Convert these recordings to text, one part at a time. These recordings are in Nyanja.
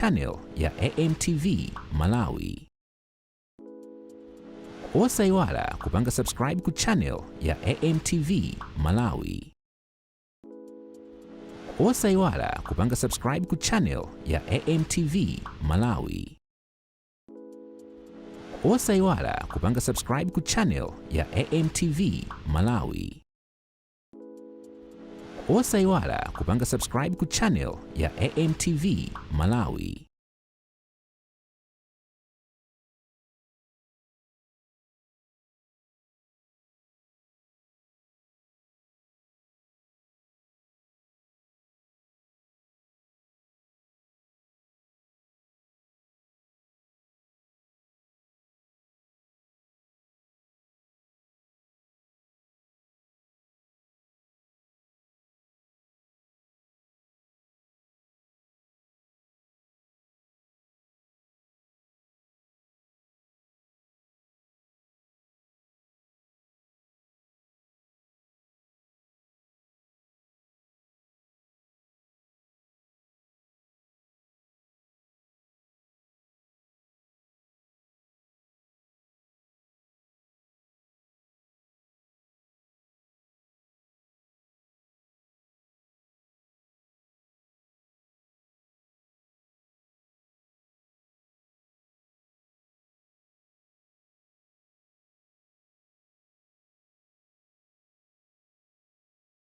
Channel ya AMTV Malawi. Osaiwala kupanga subscribe ku channel ya AMTV Malawi. Osaiwala kupanga subscribe ku channel ya AMTV Malawi. Osaiwala kupanga subscribe ku channel ya AMTV Malawi. Osaiwala kupanga subscribe ku channel ya AMTV Malawi.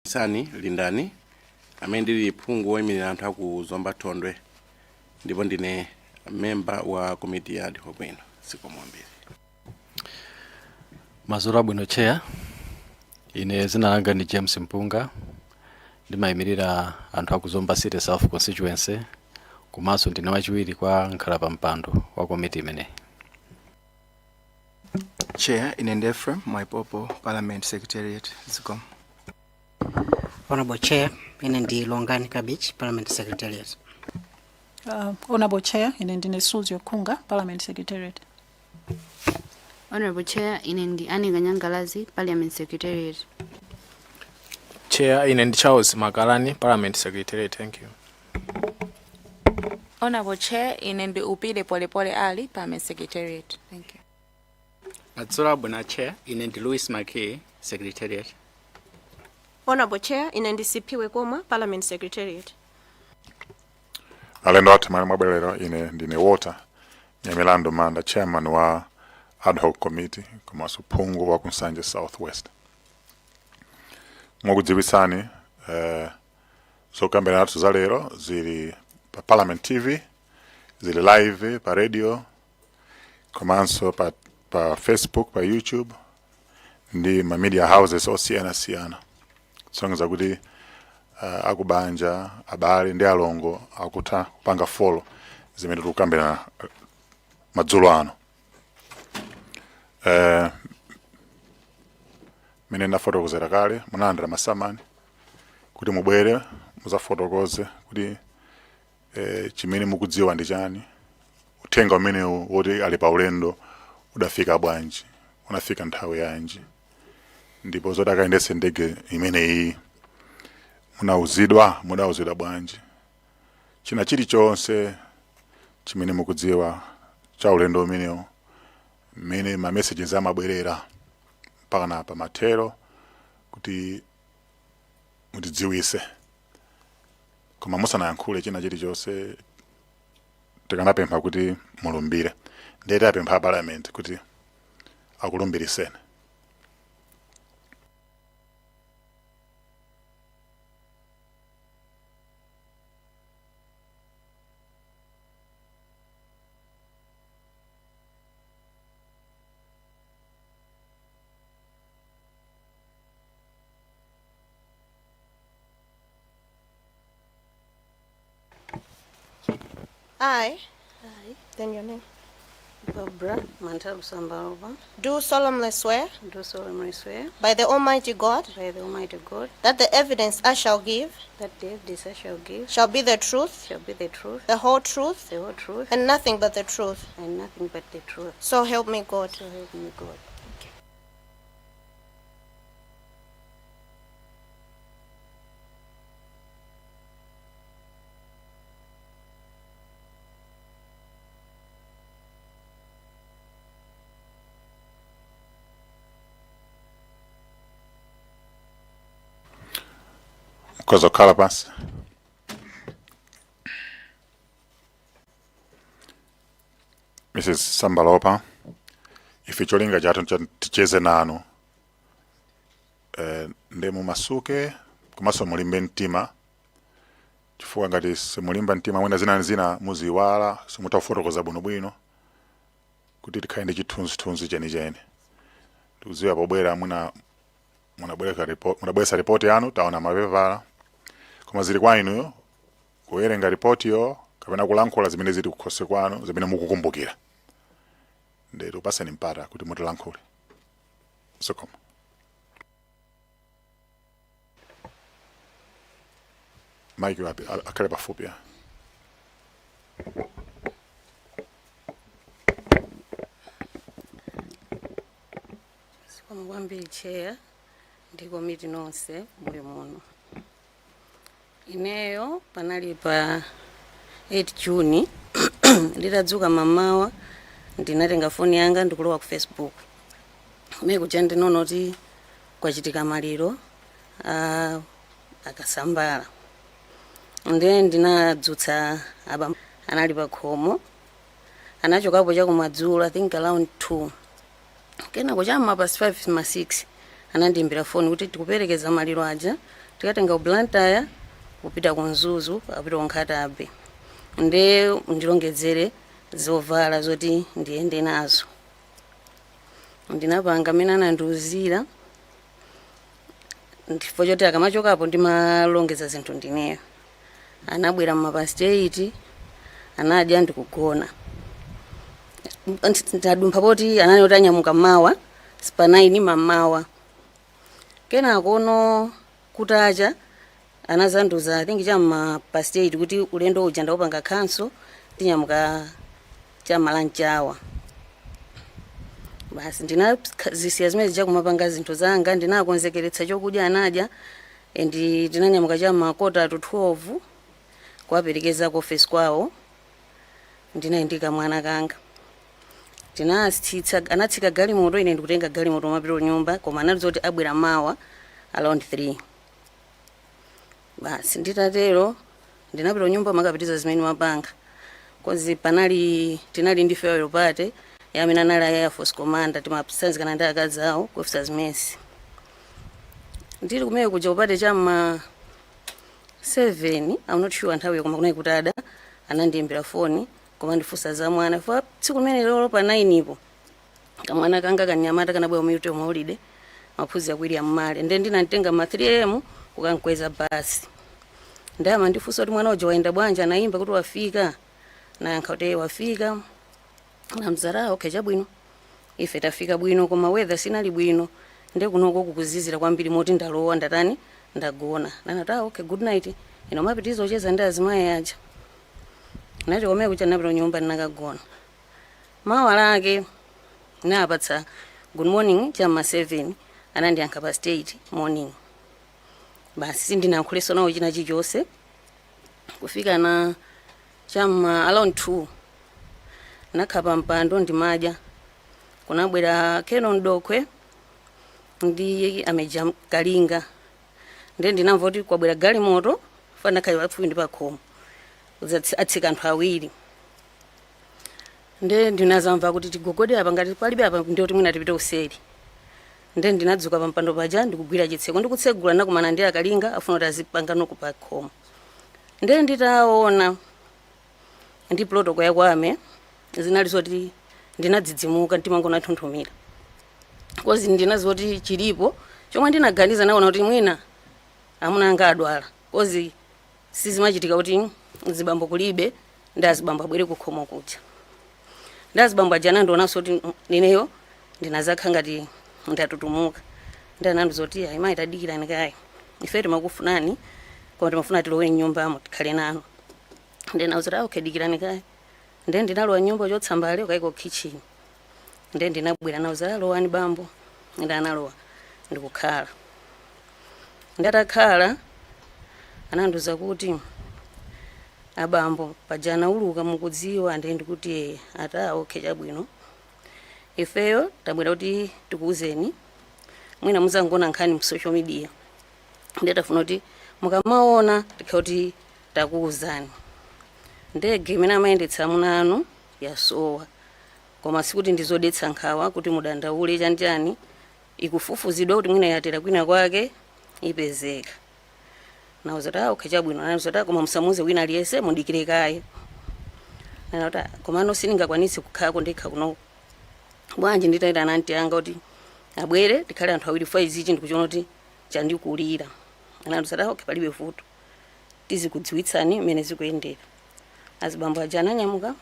Sani Lindani, amene ndili phungu woyimirira anthu aku Zomba Thondwe, ndipo ndine memba wa komiti ya ad hoc ino. Zikomo kwambiri. Madzulo abwino, Chair. Ine dzina langa ndi James Mpunga, ndimayimirira anthu aku Zomba City South Constituency, komanso ndine wachiwiri kwa nkhala wa komiti imeneyi. Chair, ine ndi Ephraim Mwaipopo, Parliament Secretariat. Zikomo. Honorable Chair, ine ndi Longani Kabich, Parliament Secretariat. Honorable Chair, ine ndine Suzy Okunga, Parliament Secretariat. Honorable Chair, ine ndi Annie Kanyangalazi, Parliament Secretariat. Chair, ine ndi Charles Makalani, Parliament Secretariat. Thank you. Honorable Chair, ine ndi Upile Polepole Ali, Parliament Secretariat. Thank you. Madzulo abwino, Chair. Ine ndi Louis Mckay, Secretariat. Honorable Chair, ine ndi Siphiwe Koma, Parliament Secretariat. Alendo athu mali mwabwerero, ine ndine Walter Nyamilandu Manda, chairman wa ad hoc committee komanso phungu wa kuNsanje South West. Mwakudziwitsani, zokambirana nathu za lero zili pa Parliament TV, zili live pa radio komanso pa Facebook, pa YouTube ndi ma media houses osiyanasiyana, kusonyeza kuti akubanja, abale ndi alongo akutha kupanga follow zimene tikukambirana madzulo ano. Mene ndafotokozera kale, munalandira masamani kuti mubwere muzafotokoze kuti chimene mukudziwa ndi chani, uthenga umenewu woti ali pa ulendo udafika bwanji, unafika nthawi yanji, ndipo zoti akayendetse ndege imeneyi munauzidwa, mudauzidwa bwanji, china chilichonse chimene mukudziwa cha ulendo umenewu, mmene ma messages amabwerera mpaka na pa mathero, kuti mutidziwise. Koma musanayankhule china chilichonse, tikanapempha kuti mulumbire. Ndiye tapempha a Parliament kuti akulumbiriseni. I, I, then your name, Barbara Mantha Sambalopa, do solemnly swear do solemnly swear by the Almighty God by the Almighty God that the evidence I shall give that the evidence I shall give shall be the truth, shall be the truth, the whole truth, the whole truth, and nothing but the truth. and nothing but the truth. So help me God. So help me God. Mukhoza kukhala pansi. Mrs. Sambalopa, ife cholinga chathu ticheze nanu, nde mumasuke komanso mulimbe mtima, chifukwa ngati simulimba mtima mwina zina zina muziwala, simutafotokoza bwinobwino kuti tikhale ndi chithunzithunzi chenicheni. Tikudziwa pobwera mwina munabwereka report, munabweretsa report yanu, taona mapepala, koma zili kwa inuyo kuwerenga ripotiyo kapena kulankhula zimene zili kukhosi kwanu, zimene mukukumbukira. Nde tikupaseni mpata kuti mutilankhule. Zikomo. Mike akhale pafupi ya. Zikomo kwambiri, Chair ndi komiti nonse muli muno. Ineyo panali pa 8 Juni, nditadzuka mamawa ndinatenga foni yanga ndikulowa ku Facebook. Kumene kuja ndinaona kuti kwachitika maliro a Akasambala, ndiye ndinadzutsa abambo, anali pa khomo, anachokapo chakumadzulo, I think around 2. Kenako cham'ma past 5 ma 6 anandiyimbira foni kuti tikuperekeza maliro aja, tikatenga ku Blantyre kupita ku Mzuzu, apita ku Nkhata Bay, nde ndilongedzere zovala zoti ndiyende nazo. Ndinapanga amene anandiuzira, chifukwa choti akamachokapo ndimalongeza zinthu ndineyo. Anabwera mma past 8, anadya ndikugona. Ndadumpha poti anali kuti anyamuka mawa pa 9 mamawa. Kenako no kutacha anazandiuza, I think cham'ma past 8, kuti ulendo uja ndaupanga cancel, tinyamuka cham'ma lunch hour. Basi, ndinazisiya zimene zija kumapanga zinthu zanga, ndinakonzekeretsa chokudya, anadya, and tinanyamuka cham'ma quarter to 12 kuwaperekeza ku office kwawo. Ndinali ndi kamwana kanga, tinatsitsa, anatsika galimoto, ine ndikutenga galimoto mapita kunyumba, koma anati zoti abwera mawa around 3. Basi, nditatero ndinapita kunyumba makapitiza zimene mapanga, 'cause panali tinali ndi farewell party ya amene anali a Air Force commander, timasanzikana ndi akazi awo ku officers mess. Ndili kumene kuja ku party cham'ma 7, I'm not sure nthawiyo, koma kunali kutada, anandiyimbira foni koma ndifunsa za mwana fa tsiku limene lolo pa 9 ipo kamwana kanga kanyamata kanabwera mu UTM holiday, maphunziro a ku William Male, nde ndinamtenga ma 3 am kukankweza basi. Ndama ndifunsa kuti mwana uja wayenda bwanji, anayimba kuti wafika, nayankha kuti "Eh, wafika." Namzara, "Okay, chabwino, ife tafika bwino, koma weather sinali bwino, nde kunoko kukuzizira kwambiri moti ndalowa ndatani, ndagona." Nanati, "Ah, okay, good night." Ino mapitizo ocheza ndi azimayi aja nati komwe kucha napita kunyumba, ndinakagona. Mawa lake napatsa good morning cham'ma 7, anandiyankha past 8 morning. Basi, sindinayankhulenso nawo china chilichonse kufika na cham'ma around 2. Nakhala pa mpando ndimadya, kunabwera Kenon Dokwe ndi ameja Kalinga. Ndiye ndinamva kuti kwabwera galimoto, fana khali pafupi ndi pakhomo, atsika anthu awiri. Nde ndinazamva kuti tigogode apa, ngati palibe apa ndiyoti mwina tipite useri. Nde ndinadzuka pa mpando paja ndikugwira chitseko, ndikutsegula nakumana ndi Akalinga afuna kuti azipanga knock pa khomo. Nde nditaona ndi protocol ya kwame, zinali zoti ndinadzidzimuka, mtima wanga unathunthumira, 'cause ndinaziwa kuti chilipo chomwe ndinaganiza. Naona kuti mwina amuna anga adwala, 'cause sizimachitika kuti zibambo kulibe ndi azibambo abwere kukhomo kuja. Ndi azibambo aja anandionanso kuti ineyo ndinazakha ngati ndatutumuka, ndi anandiuza kuti, "Ayi mayi, tadikirani kaye, ife timakufunani koma timafuna tilowe mnyumbamo tikhale nanu." Ndi nauza kuti, "Ah, okay, dikirani kaye." Ndiye ndinalowa nyumba chotsa mbale ukaiko kitchen, ndiye ndinabwera nauza, "Lowani bambo." Ndi analowa ndikukhala. Ndatakhala anandiuza kuti, "Abambo paja anauluka mukudziwa?" Ndiye ndikuti, "Eh." Ata, "Okay, chabwino, ifeyo tabwera kuti tikuuzeni, mwina muzangoona nkhani mu social media, ndiye tafuna kuti Mukamaona tikhala kuti takuwuzani. Ndege imene amayendetsa amuna anu yasowa, koma sikuti ndizodetsa nkhawa kuti mudandaule chanichani, ikufufuzidwa kuti mwina yatera kwina kwake, ipezeka. Nauza kuti, "Ah, okay, chabwino." Anauza kuti, "Ah, koma musamuuze wina aliyense, mudikire kaye." Nana kuti, "Ah, komano sindingakwanitse kukhalako ndekha kuno, bwanji nditayitana anti anga kuti abwere, tikhale anthu awiri, fa izichi ndikuchiona kuti chandikulira." Anandiuza kuti, "Ah, okay, palibe vuto, tizikudziwitsani mmene zikuyendera." Azibambo aja ananyamuka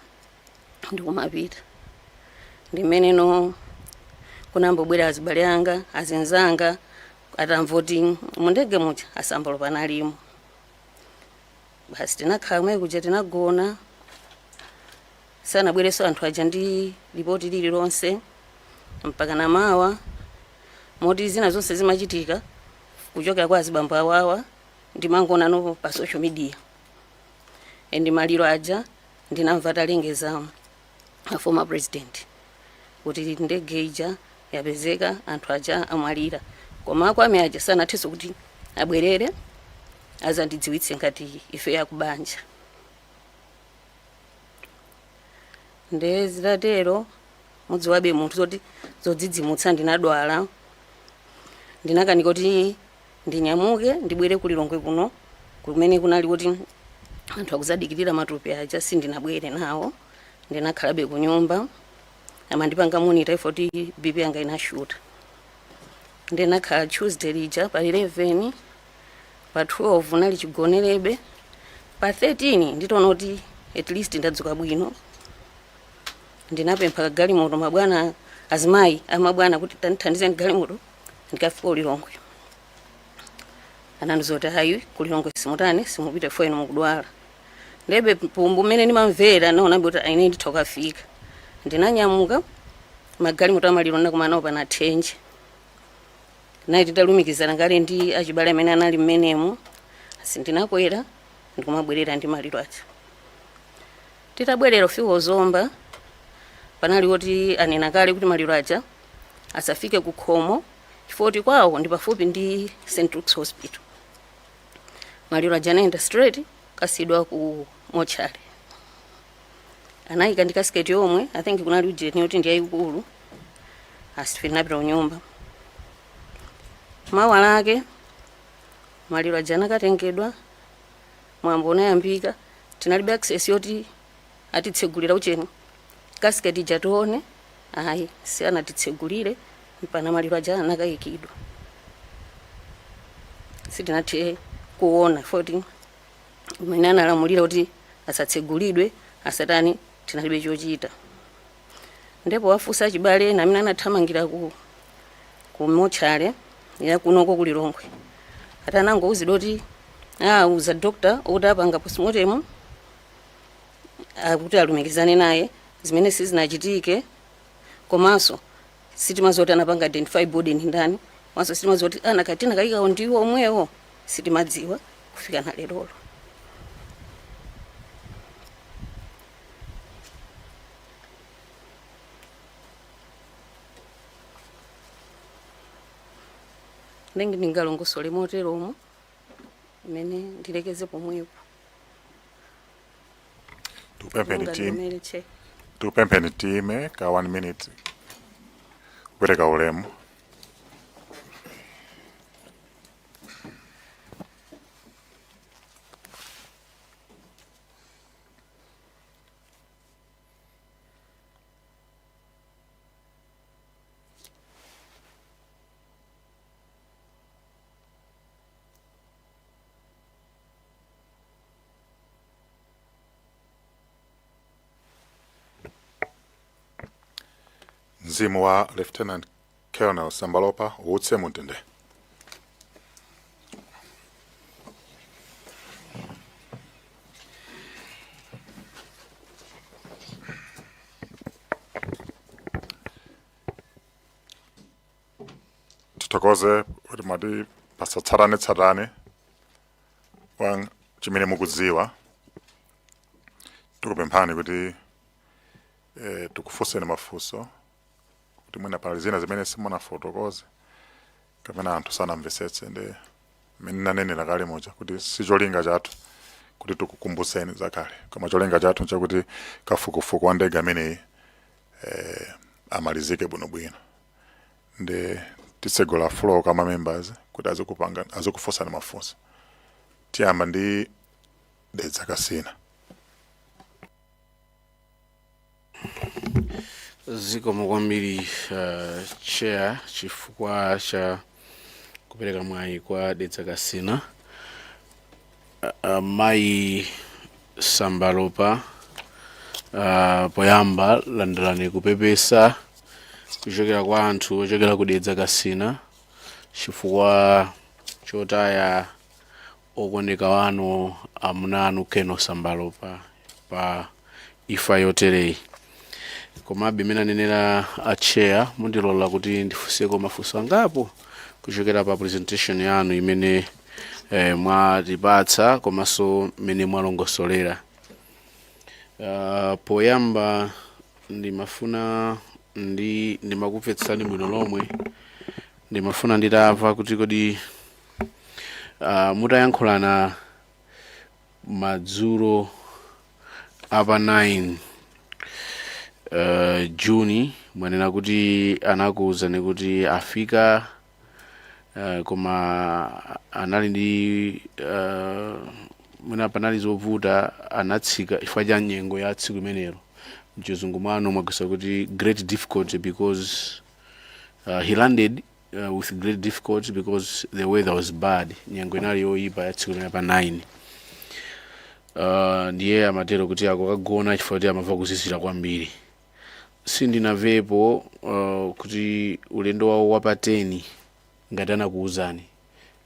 ndikumapita. Ndimene no kunambobwera azibale anga, azinzanga, atamva kuti mundege muja a Sambalopa analimo. Basi, tinakhala kumene kuja, tinagona, sanabwerenso anthu aja ndi ripoti lililonse mpaka namawa, moti zina zonse zimachitika kuchokera kwa azibambo awawa ndimangoona no pa social media. And maliro aja ndinamva atalengeza a former president kuti ndege ija yapezeka, anthu aja amwalira, koma akwame aja sanathenso kuti abwerere azandidziwitse ngati ife yakubanja. Nde zitatero, mudziwabe munthu zoti zodzidzimutsa, ndinadwala, ndinakanika kuti ndinyamuke ndibwere ku Lilongwe kuno kumene kunali kuti anthu akuzadikirira matupi aja. Sindinabwere nawo, ndinakhalabe ku nyumba, amandipanga monitor ifo kuti BP yanga inashuta. Ndinakhala Tuesday lija pa 11, pa 12 nali chigonerebe, pa 13 nditaona kuti at least ndadzuka bwino, ndinapempha kagalimoto mabwana, azimayi amabwana, kuti tandithandizeni galimoto ndikafika ku Lilongwe. Anandiuza kuti ayi, ku Lilongwe simutani, simupita fo inu mukudwala. Ndebe pumbu mmene ndimamvera naonabe kuti ine nditha kukafika. Ndinanyamuka, magalimoto amaliro ndakumana nawo pana Thenje, nayi titalumikizana kale ndi achibale amene anali mmenemo. Sindinakwera, ndikumabwerera ndi maliro aja. Titabwerera kufika Zomba, panali kuti anena kale kuti maliro aja asafike ku khomo chifukwa kuti kwawo ndi pafupi ndi St Luke's Hospital. Maliro aja anayenda straight kasidwa ku mochari, anayika ndi casket yomwe I think kunali ujeni yoti ndi yayikulu. Asife tinapita kunyumba. Mawa lake maliro aja anakatengedwa, mwambo unayambika. Tinalibe access yoti atitsegulira ucheni casket ija tione, ayi, si anatitsegulire mpana maliro aja anakayikidwa. Sitinathe kuona foti umene analamulira kuti asatsegulidwe, asatani, tinalibe chochita. Ndipo wafunsa achibale ena amene anathamangira ku mochale ya kunoko ku Lilongwe, ati anangouzidwa kuti auza doctor kuti apanga postmortem akuti alumikizane naye, zimene sizinachitike. Komanso sitimadziwa kuti anapanga identify body ndi ndani, komanso sitimadziwa kuti anakatina kayikawo ndiwo omwewo, sitimadziwa kufika na lerolo. Ndingi ndingalongosole moteromo, imene ndilekeze pomwepo. Tikupempheni team. Mungandiomere, Chair. Tikupempheni time ka 1 minute kupereka ulemu. Mzimu wa Lieutenant Colonel Sambalopa uwutse mumtendere. Tithokoze kuti mwati pasatsatane tsatane wa chimene mukudziwa. Tikupemphani kuti tikufunseni mafunso kuti mwina pali zina zimene simunafotokoze kapena anthu sanamvetsetse, ndi Mmene nanenera kale muja kuti si cholinga chathu kuti tikukumbuseni zakale, koma cholinga chathu nchakuti kafukufuku wa ndege ameneyi amalizike bwinobwino. Ndi titsegula floor kwa ma members kuti azikupanga, azikufunsani mafunso. Tiyamba ndi Dedza Kasina. Zikomo kwambiri, Chair, chifukwa cha kupereka mwayi kwa Dedza Kasina. Mayi Sambalopa, poyamba landirani kupepesa kuchokera kwa anthu ochokera ku Dedza Kasina chifukwa chotaya okondeka wanu, amuna anu Colonel Sambalopa, pa imfa yotereyi. Komabe, imene anenera a Chair, mundilola kuti ndifunseko mafunso angapo kuchokera pa presentation yanu imene mwatipatsa komanso mmene mwalongosolera. Poyamba ndimafuna ndimakumvetsani bwino lomwe. Ndimafuna nditamva kuti kodi mutayankhulana madzulo apa 9 Juni, mwanena kuti anakuwuzani kuti afika, koma anali ndi mwina panali zovuta, anatsika chifukwa cha nyengo ya tsiku limenelo. Mchizungu mwanu mwagwisa kuti "great difficulty because he landed with great difficulty because the weather was bad", nyengo inali yoyipa ya tsiku limene pa 9. Ndiye amatero kuti akukagona chifukwa kuti amamva kuzizira kwambiri. Sindinamvepo kuti ulendo wawo wa pa 10 ngati anakuwuzani,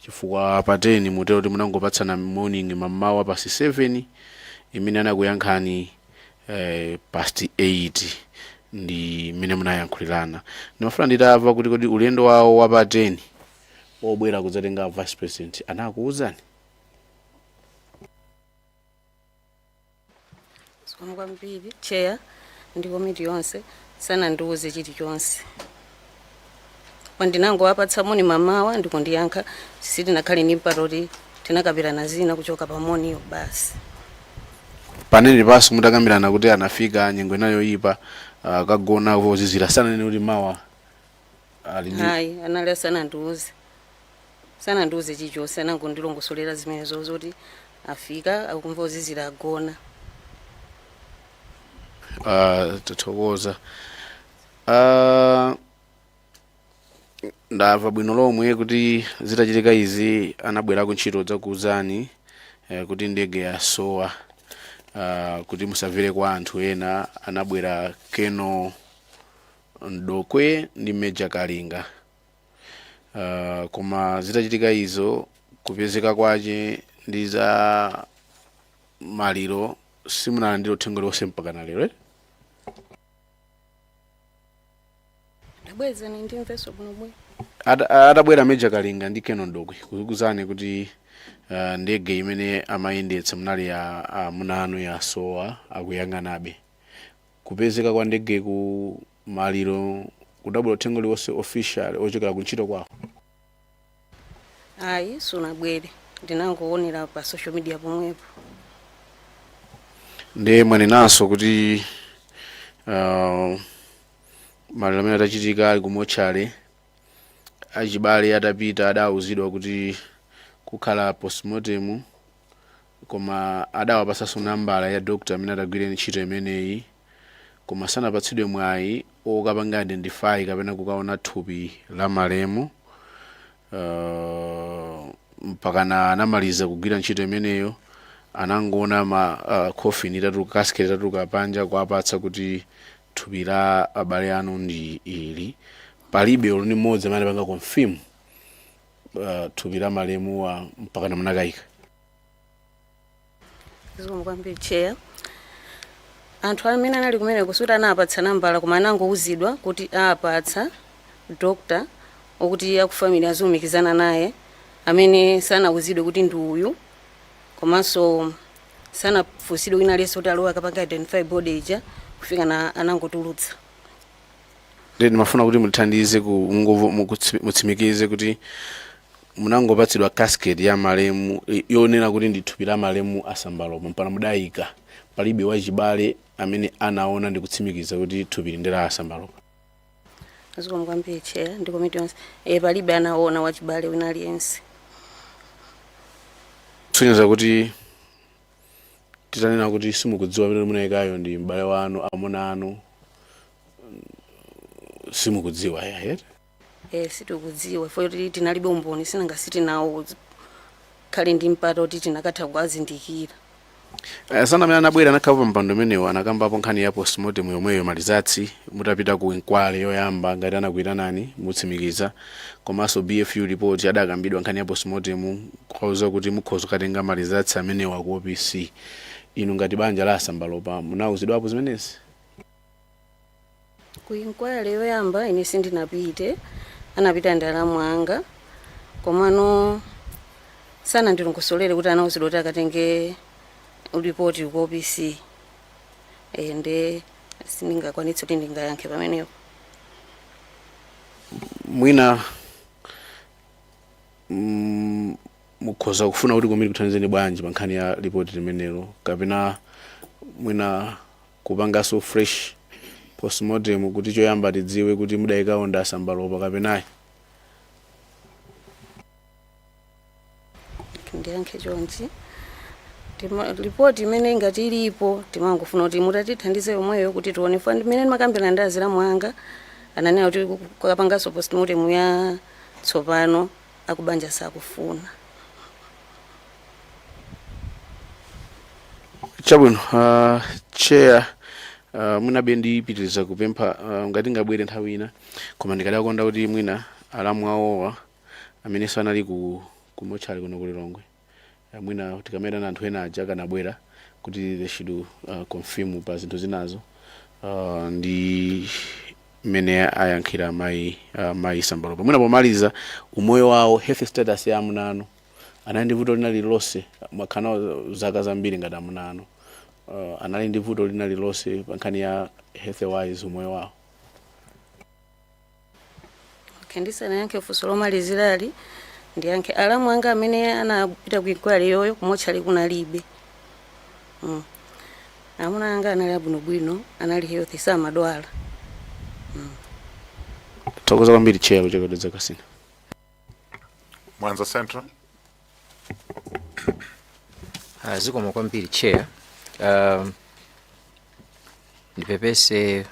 chifukwa pa 10 mutero kuti munangopatsana morning mammawa past 7, imene anakuyankhani past 8 ndi imene munayankhulirana. Ndimafuna nditamva kuti kodi ulendo wawo wa pa 10 obwera kudzatenga Vice President anakuwuzani? Zikomo kwambiri, Chair ndi komiti yonse. Sanandiuze chilichonse. Pandinangowapatsa moni mamawa ndikundiyankha, sitinakhale ndi mpata kuti tinakambirana zina kuchoka pa moniyo basi. Panene panso mutakambirana kuti anafika nyengo inayo yoyipa, kagona vozizira, sananene kuti mawa ali ndi? Hayi, anali asanandiuze, sanandiuze chilichonse. Anangondilongosolera zimenezo zoti afika, akumva uzizira, agona. Tathokoza. Ndamva bwino lomwe kuti zitachitika izi anabwerako ntchito kudzakuwuzani kuti ndege yasowa, kuti musamvere kwa anthu ena. Anabwera Colonel Mdokwe ndi Major Kalinga. Koma zitachitika izo, kupezeka kwace ndi za maliro, simunalandire uthenga uliwonse mpaka na lero, eh? Ndabwezani ndimvenso bwinobwino. Atabwera Major Kalinga ndi Colonel Mdokwe kukuuzani kuti ndege imene amayendetsa munali ya amuna anu yasowa, akuyang'anabe, kupezeka kwa ndege ku maliro, kudabwera uthenga uliwonse official ochokera kuntchito kwawo? Ayi, sunabwere. Ndinangoonera pa social media pomwepo. Ndiye mwanenanso kuti maliro amene atachitika ali ku mortuary, achibale atapita adawuzidwa kuti kukhala postmortem, koma adawapasanso nambala ya doctor amene atagwire ntchito imeneyi, koma sanapatsidwe mwayi okapanga identify kapena kukaona thupi la malemu mpakana anamaliza kugwira ntchito imeneyo. Anangoona ma coffin itatuluka, casket itatuluka panja, kuwapatsa kuti thupi la abale anu ndi ili. Palibe olo ndi mmodzi amene anapanga confirm thupi la malemuwa mpakana munakayika. Zikomo kwambiri, Chair. Anthu amene anali kumeneko suti anapatsa nambala, koma anangouzidwa kuti apatsa doctor okuti aku family azilumikizana naye, amene sanauzidwe kuti ndi uyu, komanso sanafunsidwe wina aliyense kuti alowe akapanga identify body ija kufika na anangotulutsa. Ndi ndimafuna kuti muthandize ku mutsimikize kuti Munangopatsidwa casket ya malemu yonena kuti ndi thupi la malemu a Sambalopa, mpano mudayika, palibe wachibale amene anaona ndi kutsimikiza kuti thupi ndi la Sambalopa? Zikomo kwambiri, Chair ndi komiti yonse. Palibe anaona wachibale wina aliyense. Kusonyeza kuti titanena kuti simukudziwa amene munayikayo ndi m'bale wanu, amuna anu, simukudziwa yaye? Sitikudziwa ifo kuti tinalibe umboni, sinanga sitinawo khale ndi mpata kuti tinakatha kuwazindikira. Sana amene anabwera anakhala pa mpando umenewo anakambapo nkhani ya postmortem yomweyo, ma results mutapita ku inquiry yoyamba, ngati anakuyitanani mutsimikiza, komanso BFU report adakambidwa nkhani ya postmortem, kwauza kuti mukhoza kukatenga ma results amenewa ku OPC. Inu ngati banja la Sambalopa munauzidwapo zimenezi? Ku inquiry yoyamba ine sindinapite, anapita ndi alamu anga, komano sanandilongosolere kuti anauzidwa kuti akatenge ripoti ku OPC. Nde sindingakwanitse kuti ndingayankhe pamenepo. Mwina mukhoza kufuna kuti komiti kuthandizeni bwanji pa nkhani ya ripoti limenelo, kapena mwina kupanganso fresh postmortem kuti choyamba tidziwe kuti mudayikawo ndi a Sambalopa kapenayi? Ndiyankhe chonchi. Ripoti imene ingati ilipo, timangofuna kuti mutatithandize yomweyo kuti tione fa mmene ndimakambirana ndi azilamu anga, ananena kuti kukapanganso postmortem ya tsopano akubanja sakufuna. Chabwino, Chair, mwinabe ndipitiriza kupempha, ngati ngabwere nthawi ina, koma ndikadakonda kuti mwina alamu awowa amene sanali ku mochari kuno ku Lilongwe, mwina tikamayitana anthu ena aja akanabwera kuti they should confirm pa zinthu zinazo ndi mmene ayankhira mayi Sambalopa. Mwina pomaliza, umoyo wawo, health status ya amuna anu, anali ndi vuto lina lililonse? Mwakhala nawo zaka zambiri ngati amuna anu, anali ndi vuto lina lililonse pa nkhani ya health wise, umoyo wawo? Okay, ndisanayankhe funso lomalizirali, ndiyankhe alamu anga amene anapita ku inquiry yoyo, kumotchali kunalibe. Amuna anga anali abwinobwino, anali healthy, samadwala. Thokoza kwambiri, Chair. Kuchokera Dedza Kasina. Mwanza Central. Zikomo kwambiri, Chair. Ndipepese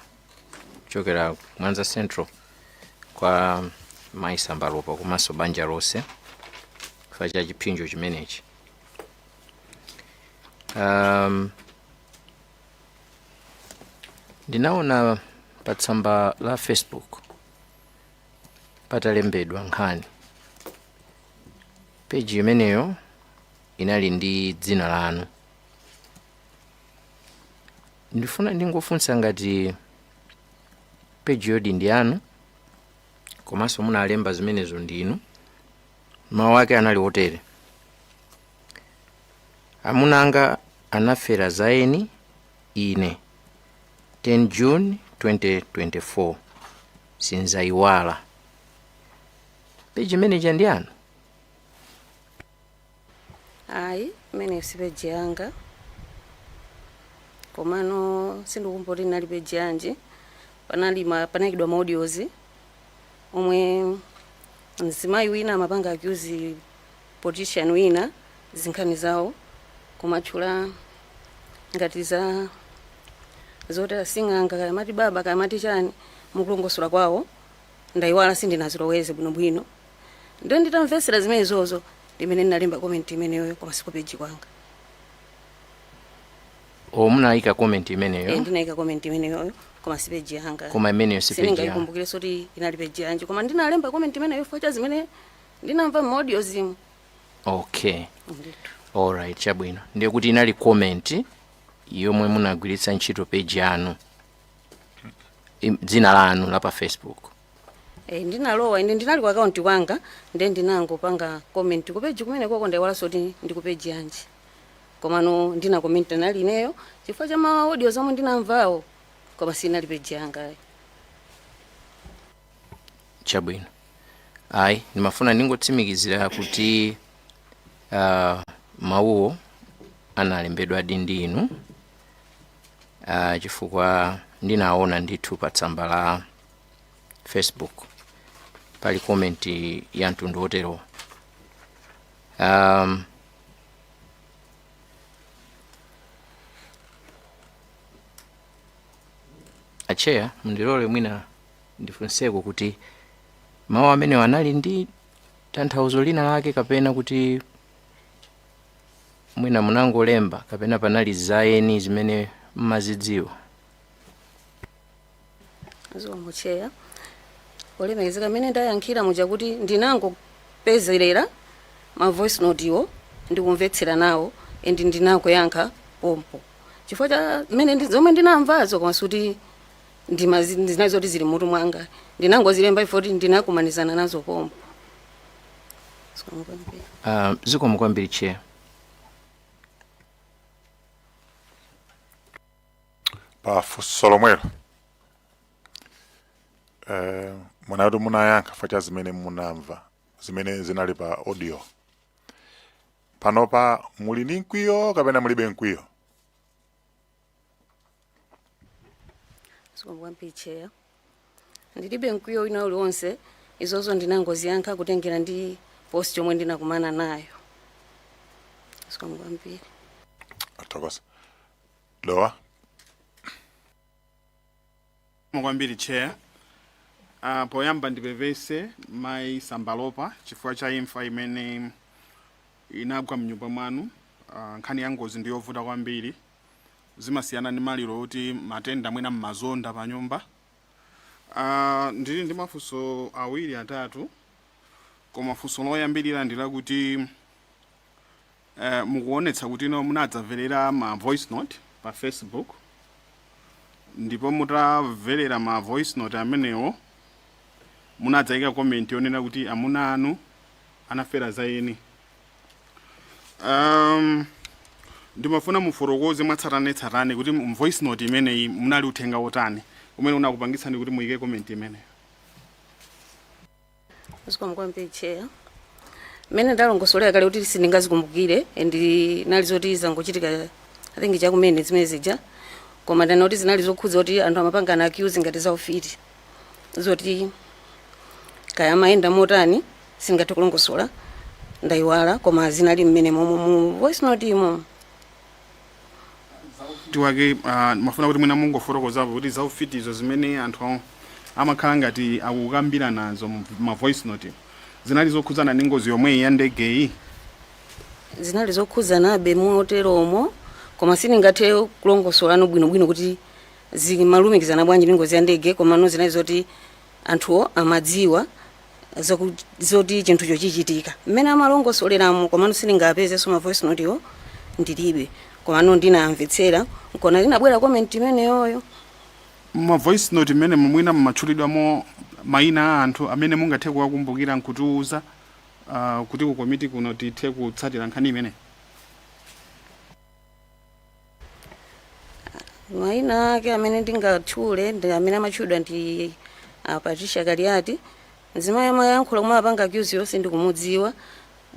kuchokera Mwanza Central kwa mayi Sambalopa komanso banja lonse chifukwa cha chipsinjo chimenechi. Ndinaona pa tsamba la Facebook patalembedwa nkhani. Peji imeneyo inali ndi dzina lanu. Ndifuna ndingofunsa ngati peji yodi ndi yanu, komanso munalemba zimenezo ndinu. Mawu ake anali otere: "Amuna anga anafera zaeni ine 10 June 2024, sinzayiwala." Peji imeneja ndi yanu? Ayi, imeneyo si peji yanga, komano sindikukumbuka kuti inali peji yanji. Panali panayikidwa ma audios omwe mzimayi wina amapanga accuse politician wina zinkhani zawo, kumatchula ngati za zoti asing'anga, kaya mati baba, kaya mati chani, mukulongosola kwawo. Ndayiwala, sindinaziloweze bwinobwino. Ndiye nditamvetsera zimenezozo ndimene ndinalemba comment imeneyo, koma siku peji kwanga. O, munayika comment imeneyo? Ndinayika comment imeneyoyo, koma si peji yanga. Koma imeneyo si peji yanu? Sindingayikumbukirenso kuti inali peji yanji, koma ndinalemba comment imeneyo chifukwa cha zimene ndinamva mu audio zimu. Okay. Ndithu. Alright, chabwino. Ndiye kuti inali comment yomwe munagwiritsa ntchito page yanu, dzina lanu la pa Facebook? Ndinalowa ine, ndinali ku account kwanga, ndiye ndinangopanga comment ku page kumene koko. Ndayiwalanso kuti ndi ku page yanji, komano ndinakomenta nali ineyo chifukwa cha ma audio zomwe ndinamvawo, koma sinali page yanga. Chabwino. Ayi, ndimafuna ndingotsimikizira kuti mawuwo analembedwadi ndi inu, chifukwa ndinaona ndithu pa tsamba la Facebook pali comment ya mtundu wotero. A Chair, mundilole mwina ndifunseko kuti mawu amenewo anali ndi tanthauzo lina lake, kapena kuti mwina munangolemba, kapena panali zaeni zimene mmazidziwa? Zikomo, Chair. Olemekezeka, amene ndayankhira muja kuti ndinangopezerera ma voice note iwo ndikumvetsera nawo and ndinakuyankha pompo chifukwa cha mmene zomwe ndinamvazo, koma suti ndinazo kuti zili mutu mwanga, ndinangozilemba ifo kuti ndinakumanizana nazo pompo. Zikomo kwambiri. Zikomo kwambiri, Chair. Pa funso lomwelo, munati munayankha chifukwa cha zimene munamva, zimene zinali pa audio. Panopa muli ndi mkwiyo kapena mulibe mkwiyo? Zikomo kwambiri, Chair. Ndilibe mkwiyo wina uliwonse. Izozo ndinangoziyankha kutengera ndi post yomwe ndinakumana nayo. Zikomo kwambiri. Athokoza. Dowa. Kwambiri, Chair. Poyamba ndipepese mayi Sambalopa chifukwa cha imfa imene inagwa mnyumba mwanu. Nkhani ya ngozi ndi yovuta kwambiri, zimasiyana ndi maliro oti matenda, mwina mmazonda pa nyumba. Ndili ndi mafunso awiri, atatu, koma funso loyambirira ndi lakuti mukuonetsa kuti ino munadzamverera ma voice note pa Facebook, ndipo mutamverera ma voice note amenewo munadzayika comment yonena kuti amuna anu anafera za eni. Ndimafuna mufotokoze mwatsatanetsatane kuti mu voice note imeneyi munali uthenga wotani umene unakupangitsani kuti muyike comment imeneyo. Zikomo kwambiri, Chair. Mmene ndalongosolera kale kuti sindingazikumbukire and nali zoti zangochitika, I think chakumene zimene zija, koma ndana kuti zinali zokhudza kuti anthu amapangana accuse ngati za ufiti, zoti kaya amayenda motani singathe kulongosola, ndayiwala, koma zinali mmene momwe mu voice note imo. Tiwake mafuna kuti mwina mungofotokozapo kuti zaufitizo zimene anthu amakhala ngati akukambira nazo mu ma voice note zinali zokhudzana ndi ngozi yomweyi ya ndegeyi? Zinali zokhudzanabe moteromo, koma sindingathe kulongosolano bwinobwino kuti zimalumikizana bwanji ndi ngozi ya ndege, komano zinali zoti anthuwo amadziwa zoti chinthucho chichitika mmene amalongosoleramo, komano sindingapezenso ma voice note iwo, ndilibe, komano ndinamvetsera nkona linabwera comment imeneyoyo. Ma voice note imene mwina mmatchulidwamo mayina a anthu amene mungathe kuwakumbukira nkutiuza, kuti ku komiti kuno tithe kutsatira nkhani imeneyi? Mayina ake amene ndingatchule ndi amene amatchulidwa ndi Patricia Kaliati, mzimayi amayankhula kumwe apanga accuse yonse ndikumudziwa.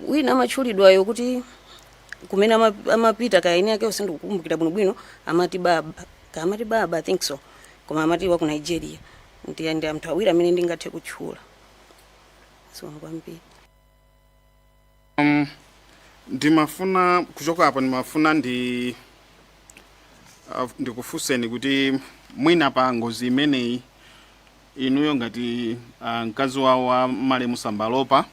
Wina amatchulidwayo kuti kumene amapita kaya ine ake yonse ndikukumbukira bwinobwino, amati baba ka amati baba, I think so, koma amati wa ku Nigeria. Ndi anthu awiri amene ndingathe kutchula. Zikomo kwambiri. Ndimafuna kuchoka apo, ndimafuna ndikufunseni kuti mwina pa ngozi imeneyi inuyo ngati mkazi wawo wa malemu Sambalopa,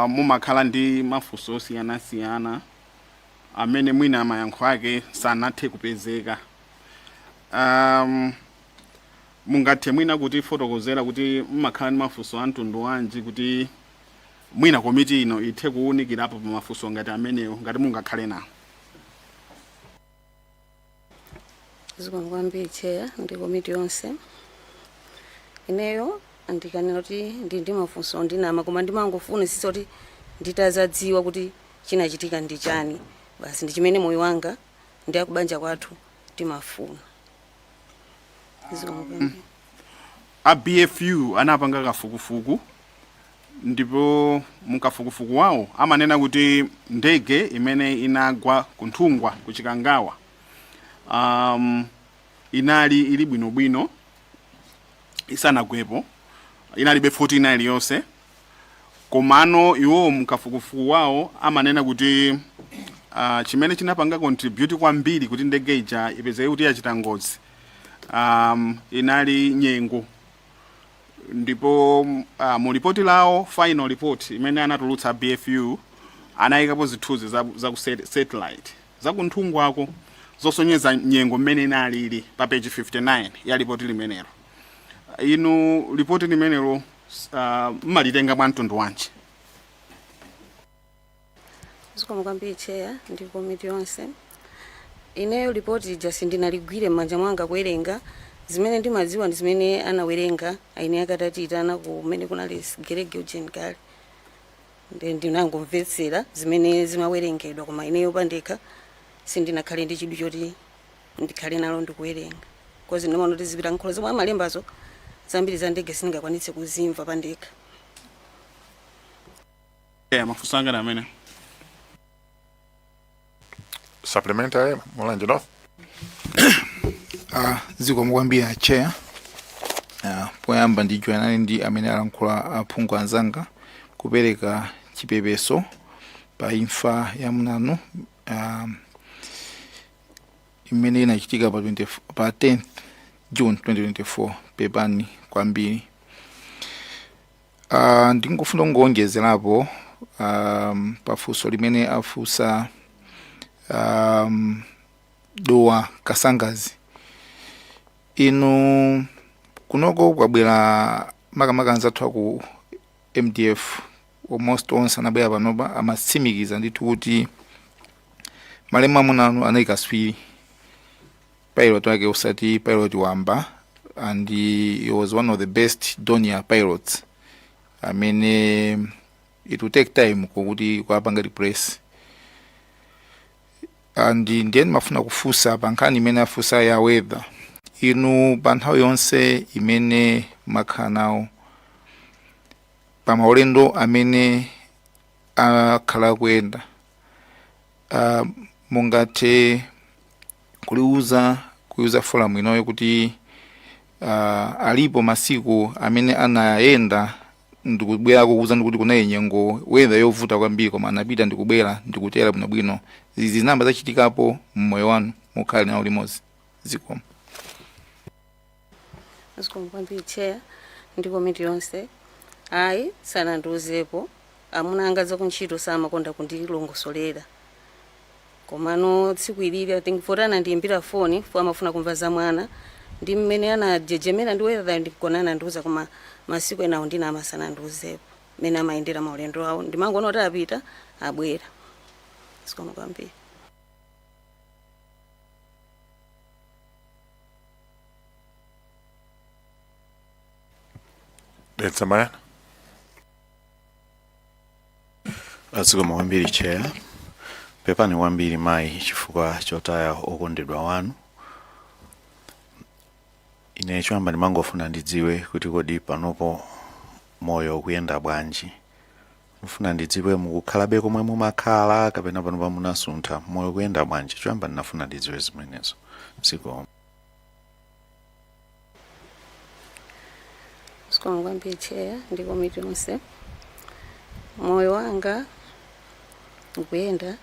mumakhala ndi mafunso osiyanasiyana amene mwina mayankho ake sanathe kupezeka. Mungathe mwina kutifotokozera kuti mmakhala ndi mafunso a mtundu wanji, kuti mwina komiti ino ithe kuwunikirapo pa mafunso ngati amenewo, ngati mungakhale nawo? Zikomo kwambiri, Chair ndi komiti yonse. Ineyo ndikanena kuti ndi mafunso ndinama, koma ndimangofunisisa kuti nditazadziwa kuti chinachitika ndi chani basi, ndi chimene moyo wanga ndi akubanja kwathu timafuna. Zikomo kwambiri. A BFU anapanga kafukufuku. Ndipo mukafukufuku wawo amanena kuti ndege imene inagwa kunthungwa ku Chikangawa inali ili bwinobwino isanagwepo, inalibe fault ina iliyonse. Komano iwowo mukafukufuku wawo amanena kuti chimene chinapanga contribute kwambiri kuti ndege ija ipezeke kuti yachita ngozi inali nyengo. Ndipo mu ripoti lawo, final report imene anatulutsa BFU, anayikapo zithunzi za ku satellite za kunthungwako zosonyeza nyengo mmene inalili pa page 59 ya ripoti limenelo. Inu ripoti limenelo mmalitenga mwa mtundu wanji? Zikomo kwambiri, Chair ndi komiti yonse. Ineyo ripoti ija sindinaligwire m'manja mwanga kuwerenga. Zimene ndimadziwa ndi zimene anawerenga aine akatatiitana kumene kunali Gerege Eugene kale, ndi ndinangomvetsera zimene zimawerengedwa, koma ineyo pandekha sindinakhale ndi chidwi choti ndikhale nalo ndikuwerenga, 'cause ndimaona kuti zipita nkhulo zomwe amalembazo zambiri za ndege sindingakwanitse kuzimva pandekha. Yeah, mafunso anga ndi amene. Supplementary, Mulanje North. Zikomo kwambiri, Chair. Poyamba ndijoyanane ndi amene alankhula aphungu anzanga kupereka chipepeso pa imfa ya mnanu imene inachitika pa 20, pa 10th June 2024. Pepani kwambiri. Ndingofuna kungoonjezerapo pafunso limene afunsa Dowa Kasangazi. Inu kunoko kwabwera makamaka anzathu aku MDF, almost onse anabwera panopa, amatsimikiza ndithu kuti malemu amuna anu anali kaswiri pilot wake, usati pilot wamba, and he was one of the best Dornier pilots amene it will take time kuti kuwapanga replace. And ndiye ndimafuna kufunsa pa nkhani imene afunsa ya weather. Inu pa nthawi yonse imene makhala nawo pa maulendo amene akhala akuyenda, mungathe kuliuza kuyuza forum inoyo kuti alipo masiku amene anayenda ndikubwera kukuza ndikuti kunali nyengo, weather yovuta kwambiri, koma anapita ndikubwera ndikutera bwinobwino? Izi zinamba zachitikapo mmoyo wanu mukhale nawo limodzi? Zikomo. Zikomo kwambiri, Chair ndi komiti yonse. Ayi, sanandiuzepo. Amuna anga zakuntchito samakonda kundilongosolera, komano tsiku ilili, I think poti anandiyimbira foni fo amafuna kumva za mwana ndi mmene anajejemera ndi weather, ndikona anandiuza. Koma masiku enawo ndina amasanandiuzepo mmene amayendera maulendo awo. Ndimangoona kuti apita, abwera. Zikomo kwambiri. Dedza Mayani. Zikomo kwambiri, Chair. Pepani kwambiri, mayi, chifukwa chotaya okondedwa wanu. Ine choyamba ndimangofuna ndidziwe kuti kodi panopo moyo ukuyenda bwanji? Mufuna ndidziwe mukukhalabe komwe mumakhala kapena panopa munasuntha? Moyo ukuyenda bwanji? Choyamba ndinafuna ndidziwe zimenezo. Zikomo. Zikomo kwambiri, Chair ndi komiti yonse. Moyo wanga ukuyenda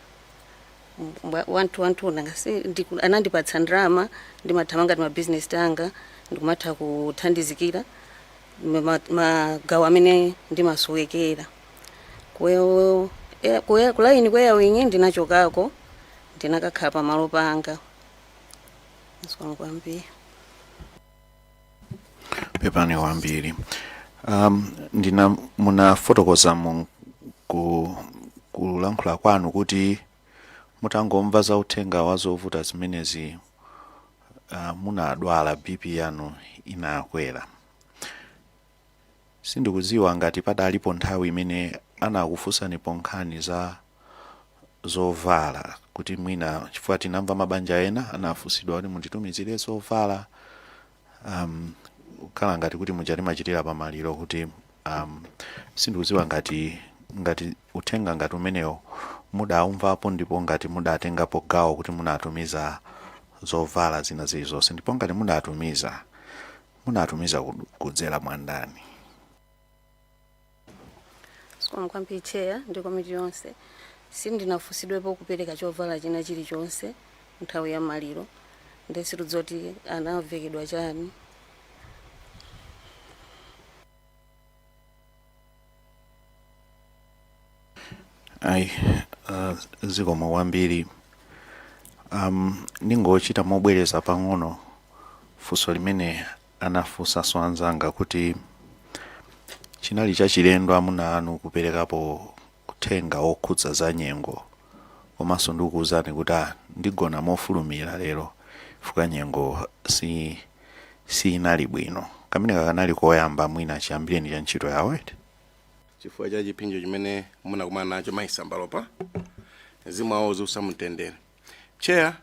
wanthu wanthu ngasi anandipatsa ndalama, ndimathamanga ndi mabizinesi anga, ndikumatha kuthandizikira magawo amene ndimasowekera. Kulaini kwa air wing ndinachokako, ndinakakhala pamalo panga. Zikomo kwambiri. Pepani kwambiri. Ndina munafotokoza mu kulankhula kwanu kuti mutangomva za uthenga wa zovuta zimenezi, munadwala, BP yanu inakwera. Sindikudziwa ngati padalipo nthawi imene anakufunsanipo nkhani za zovala, kuti mwina chifukwa tinamva mabanja ena anafunsidwa kuti mutitumizire zovala, kukhala ngati kuti muja timachitira pamaliro kuti Sindikudziwa ngati uthenga ngati umenewo mudaumvapo, ndipo ngati mudatengapo gawo kuti munatumiza zovala zina zilizonse, ndipo ngati munatumiza kudzera mwa ndani? Zikomo kwambiri, Chair ndi komiti yonse. Sindinafunsidwepo kupereka chovala china chilichonse nthawi ya maliro, ndi situdzoti anavekedwa chani. Ayi, zikomo kwambiri. Ningochita mobwereza pang'ono funso limene anafunsanso anzanga, kuti chinali chachilendo amuna anu kuperekapo uthenga wokhudza za nyengo, komanso ndikukuwuzani kuti ndigona mofulumira lero chifukwa nyengo si sinali bwino. Kamene kakanali koyamba mwina chiyambireni cha ntchito yawo, eti? Chifukwa cha chipsinjo chimene munakumana nacho, Mayi Sambalopa, mzimu wawo uziusa mtendere. Chair,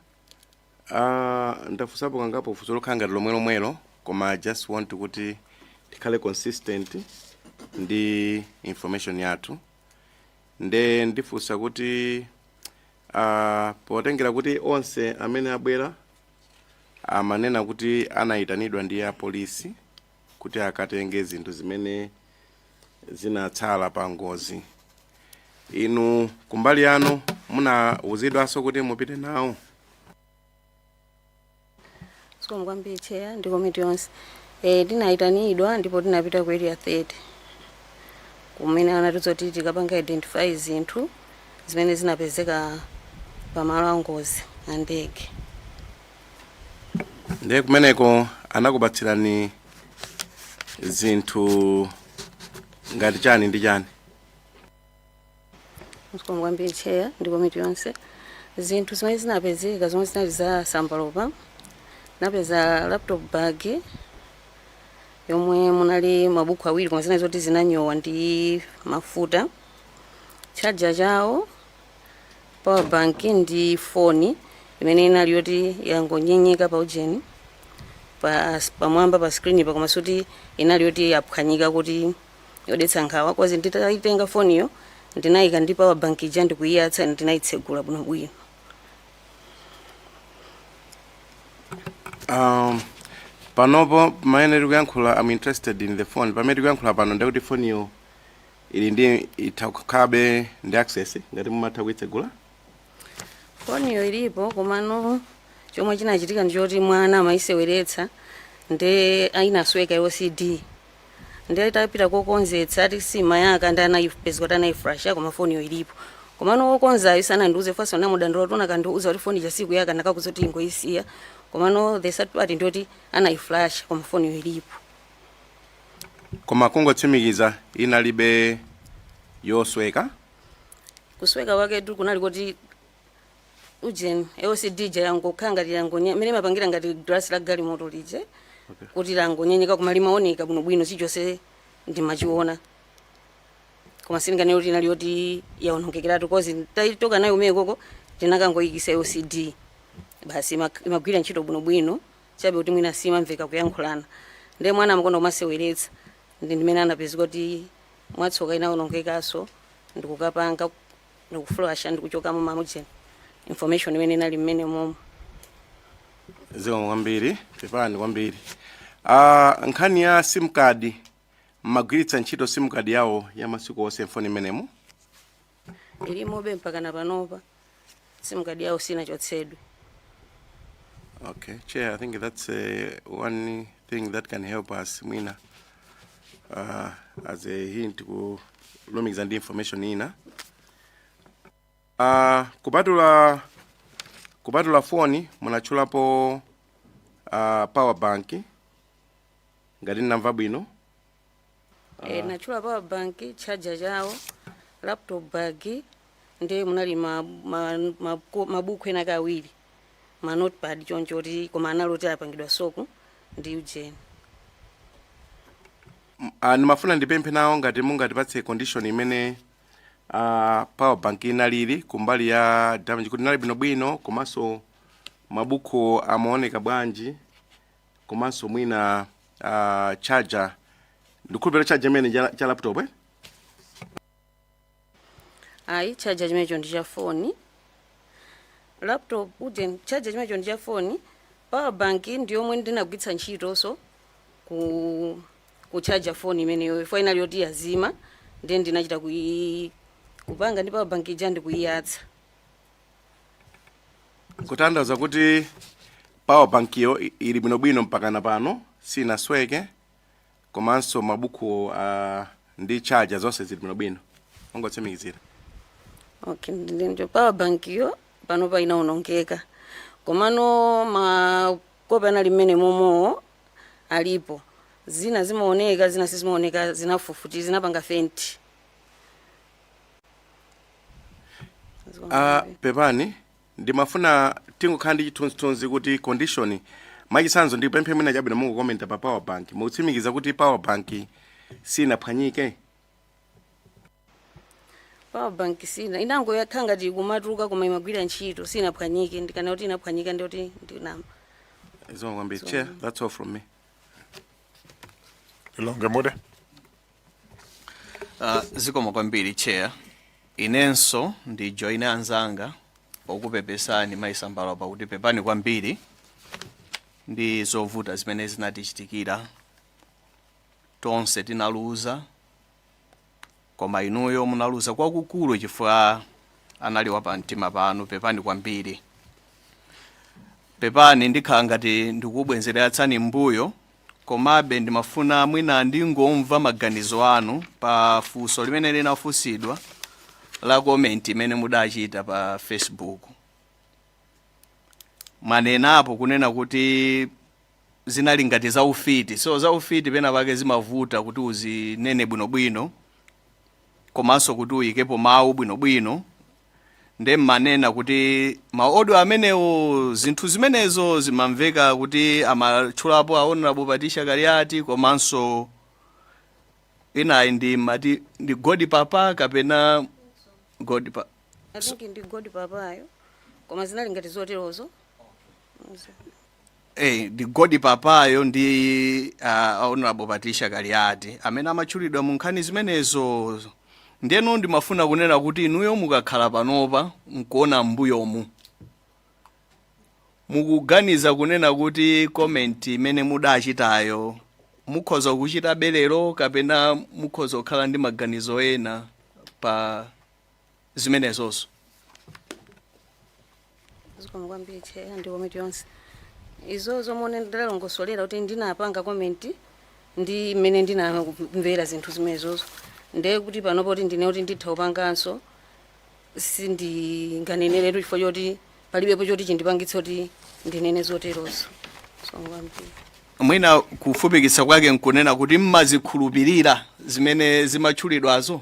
ndafunsapo kangapo funso lokhala ngati lomwe lomwelo, koma I just want kuti tikhale consistent ndi information yathu. Nde ndifunsa kuti potengera kuti onse amene abwera amanena kuti anayitanidwa ndi apolisi kuti akatenge zinthu zimene zinatsala pa ngozi, inu kumbali yanu munawuzidwanso kuti mupite nawo? Zikomo kwambiri, Chair ndi komiti yonse. Tinayitanidwa ndipo tinapita ku Area 30, kumene anatiuza kuti tikapanga identify zinthu zimene zinapezeka pamalo a ngozi a ndege. Ndiye kumeneko anakupatsirani zinthu ngati chani ndi chani? Zikomo kwambiri, Chair ndi komiti yonse. Zinthu zimene zinapezeka zomwe zinali za Sambalopa, napeza laptop bag yomwe munali mabuku awiri, koma zinali zoti zinanyowa ndi mafuta, charger chawo, power bank ndi foni imene inali yoti yangonyenyeka pa ujeni, pa pamwamba pa screen pa, koma suti inali yoti yaphwanyika kuti yodetsa nkhawa, 'cause nditayitenga foniyo ndinayika ndi power bank ija ndikuyiyatsa, ndinayitsegula bwinobwino. Panopo pamene tikuyankhula, I'm interested in the phone. Pamene tikuyankhula pano, ndikuti foniyo ili ndi itha kukhalabe ndi access ngati mumatha kuitsegula? Foniyo ilipo, komano chomwe chinachitika ndichoti mwana amayiseweretsa nde ayinasweka LCD, ndi atapita kokonzetsa ati simayaka, ndi anayipeza kuti anayiflasha, koma foniyo ilipo. Komano wokonzayo sanandiuze faso, namudandaula kuti unakandiuza kuti foni ija sikuyaka ndakakuza kuti ingoyisiya. Komano the sad part ndiyoti anayiflasha, koma foniyo ilipo. Koma kungotsimikiza, inalibe yosweka? Kusweka kwaketu kunali kuti ujeni LCD ija yangokhala ngati yangonya mmene imapangira ngati glass la galimoto lije, kuti langonyenyeka, koma limaoneka bwinobwino, chilichonse ndimachiona. Koma sindinganene kuti inali yoti yaonongekeratu, 'cause taitoka nayo umene koko tinakangoyikisa LCD basi, imagwira ntchito bwinobwino, chabe kuti mwina simamveka kuyankhulana. Ndiye mwana amakonda kumaseweretsa, ndi ndimene anapezeka kuti mwatsoka inaonongekanso, ndikukapanga ndikuflasha ndikuchokamo mamujeni information imene inali mmene momo. Zikomo kwambiri, pepani kwambiri. Nkhani ya SIM card, mmagwiritsa ntchito SIM card yawo ya masiku onse mfoni imenemo? Ilimobe mpaka na panopa, SIM card yawo sinachotsedwe. Okay, Chair, I think that's one thing that can help us mwina as a hint kulumikiza ndi information ina. Kupatula foni, munatchulapo power bank, ngati ndinamva bwino? Natchula power bank, charger chawo, laptop bag, ndiye munali mabuku ena kawiri, ma notepad choncho, kuti koma analoti apangidwa soak ndi ujeni. Ndimafuna ndipemphe nawo ngati mungatipatse condition imene power bank inalili kumbali ya damage, kuti inali bwinobwino, komanso mabuku amaoneka bwanji, komanso mwina charger. Ndikhulupirira charger imene cha laptop, eh? Ayi, charger chimenecho ndi cha foni. Laptop uje, charger chimenecho ndi cha foni. Power bank ndi yomwe ndinagwiritsa ntchitonso kuchaja foni imeneyo. Ifo inali yoti yazima, ndiye ndinachita kupanga ndi power bank ija ndikuyiyatsa. Kutanthauza kuti power bank yo ili bwinobwino mpakana pano, sinasweke, komanso mabuku ndi charger zonse zili bwinobwino, ongotsimikizira. Okay, ndi power bank yo panopa inaonongeka, komano makopi anali mmene momowo alipo. Zina zimaoneka, zina sizimaoneka, zinafufuti, zinapanga faint. Pepani, ndimafuna tingokhala ndi chithunzithunzi kuti condition, mwachitsanzo ndipemphe mwina chabwino mungokomenta pa power bank. Mukutsimikiza kuti power bank sinaphwanyike? Power bank sina, inangoyakhala ngati kumatuluka, koma imagwira ntchito, sinaphwanyike. Ndikana kuti inaphwanyika ndiyoti ndinama. Zikomo kwambiri, Chair. That's all from me. Lilongwe Mude. Zikomo kwambiri, Chair. Inenso ndi joine anzanga pokupepesani mayi Sambalopa kuti pepani kwambiri ndi zovuta zimene zinatichitikira. Tonse tinaluza, koma inuyo munaluza kwakukulu chifukwa anali wapamtima panu. Pepani kwambiri, pepani. Ndikhala ngati ndikubwenzeratsani mbuyo, komabe ndimafuna mwina ndingomva maganizo anu pa funso limene linafunsidwa la comment imene mudachita pa Facebook. Mwanenapo kunena kuti zinali ngati zaufiti. So zaufiti pena pake zimavuta kuti uzinene bwinobwino komanso kuti uyikepo mawu bwinobwino. Nde mmanena kuti ma audio amenewo, zinthu zimenezo zimamveka kuti amatchulapo a Honorable Patricia Kaliati, komanso inayi ndi mati ndi God Papa kapena God pa I think ndi God Papayo, koma zinali ngati zoterozo. Ndi God Papayo ndi Honorable Patricia Kaliati amene amatchulidwa mu nkhani zimenezo. Ndeno ndimafuna kunena kuti inuyo mukakhala panopa nkuona m'mbuyomu, mukuganiza kunena kuti comment imene mudachitayo mukhoza kuchita belero kapena mukhoza kukhala ndi maganizo ena pa zimenezozo? Zikomo kwambiri, Chair ndi komiti yonse. Izo zomwe ndalongosolera kuti ndinapanga comment ndi mmene ndinamvera zinthu zimenezozo, ndiye kuti panopo kuti ndine kuti nditha kupanganso, sindinganeneretu chifukwa choti palibepo choti chindipangitse kuti ndinene zoterozo. Zikomo kwambiri. Mwina kufupikitsa kwake nkunena kuti mmazikhulupirira zimene zimatchulidwazo?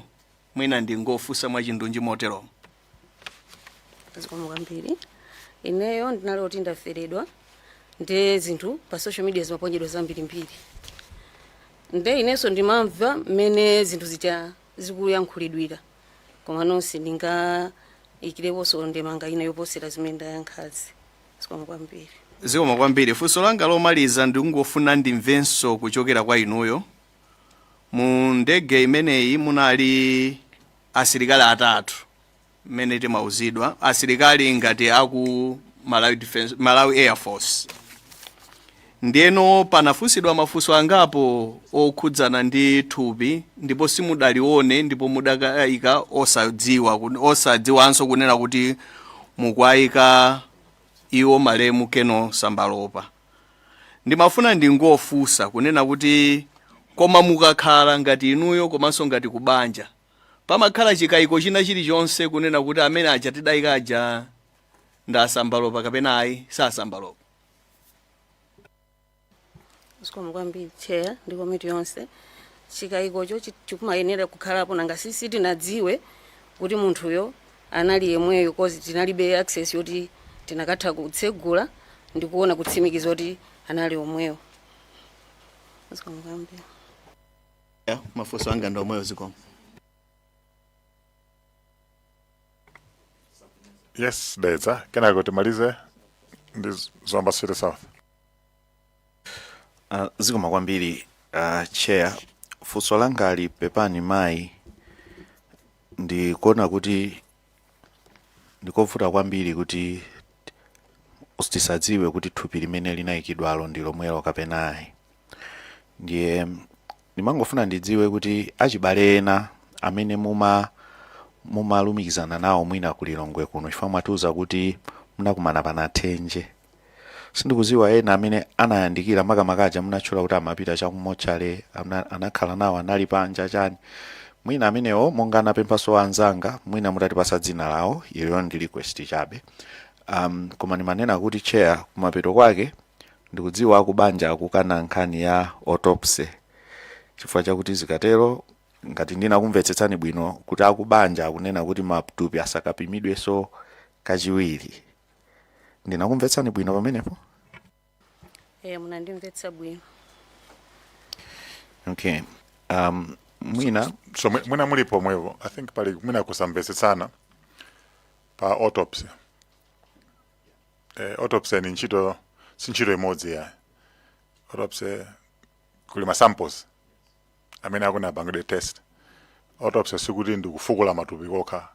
Mwina ndingofunsa mwachindunji moteromo. Zikomo kwambiri. Ineyo ndinali kuti ndaferedwa, nde zinthu pa social media zimaponyedwa zambirimbiri, nde inenso ndimamva mmene zinthu zija zikuyankhulidwira, koma nonse ndingayikireponso ndemanga ina yoposera zimene ndayankhazi. Zikomo kwambiri. Zikomo kwambiri. Funso langa lomaliza, ndikungofuna ndimvenso kuchokera kwa inuyo. Mu ndege imeneyi munali asilikali atatu mmene timauzidwa, asilikali ngati aku Malawi Defense, Malawi Air Force. Ndiyeno panafunsidwa mafunso angapo okhudzana ndi thupi, ndipo simudalione ndipo mudakayika osadziwa, osadziwanso kunena kuti mukuayika iwo malemu Colonel Sambalopa. Ndimafuna ndingofunsa kunena kuti koma mukakhala ngati inuyo komanso ngati kubanja, pamakhala chikayiko china chilichonse kunena kuti amene aja tidayika aja ndi aSambalopa kapena ayi saSambalopa? Zikomo kwambiri, Chair ndi komiti yonse. Chikayikocho chikumayenera kukhalapo, nanga sisi tinadziwe kuti munthuyo anali yemweyo, 'cause tinalibe access yoti tinakatha kutsegula ndi kuona kutsimikiza kuti anali omweyo. Zikomo kwambiri. Ya, mafunso anga ndi omweyo, zikomo. Yes, Dedza, kenako timalize ndi Zomba City South. Zikomo kwambiri, Chair. Funso langali, pepani mayi, ndikuona kuti ndikovuta kwambiri kuti tisadziwe kuti thupi limene linayikidwalo ndi lomwelo kapena ayi. Ndiye ndimangofuna ndidziwe kuti achibale ena amene mumalumikizana nawo mwina ku Lilongwe kuno, chifukwa mwatiuza kuti munakumana panathenje, sindikuziwa ena amene anayandikira, makamakaja munatchula kuti amapita chakumotchale, anakhala nawo, anali panja chani, mwina amenewo monga anapemphaso anzanga, mwina mutatipasa dzina lawo. Iliyo ndi request chabe. Koma ndimanena kuti, Chair, kumapeto kwake ndikudziwa akubanja akukana nkhani ya autopsy, chifukwa chakuti zikatero, ngati ndinakumvetsetsani bwino, kuti akubanja akunena kuti matupi asakapimidwenso kachiwiri. Ndinakumvetsani bwino pamenepo? Munandimvetsa bwino. Okay, mwina So mwina muli pomwepo, I think pali mwina kusamvetsetsana pa autopsy. Autopsy ni ntchito, si ntchito imodzi yayi. Autopsy kuli ma samples amene akuna apangidwe test. Autopsy sikuti ndikufukula matupi kokha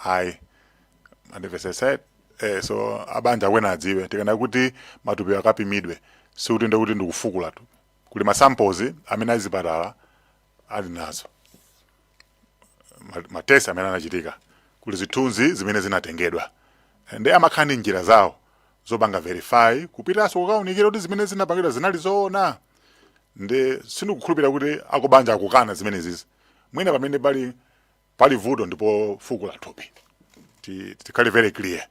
ayi, andimvetsetse. So abanja akwena adziwe, tikana kuti matupi akapimidwe, sikuti ndikuti ndikufukula tupi. Kuli ma samples amene azipatala ali nazo, ma test amene anachitika, kuli zithunzi zimene zinatengedwa, ndi amakhala ndi njira zawo zopanga verify, kupitanso kukaunikira kuti zimene zinapangidwa zinali zoona. Ndi sindikukhulupirira kuti akubanja akukana zimene zizi. Mwina pamene pali vuto ndipo fukula thupi. Tikhale very clear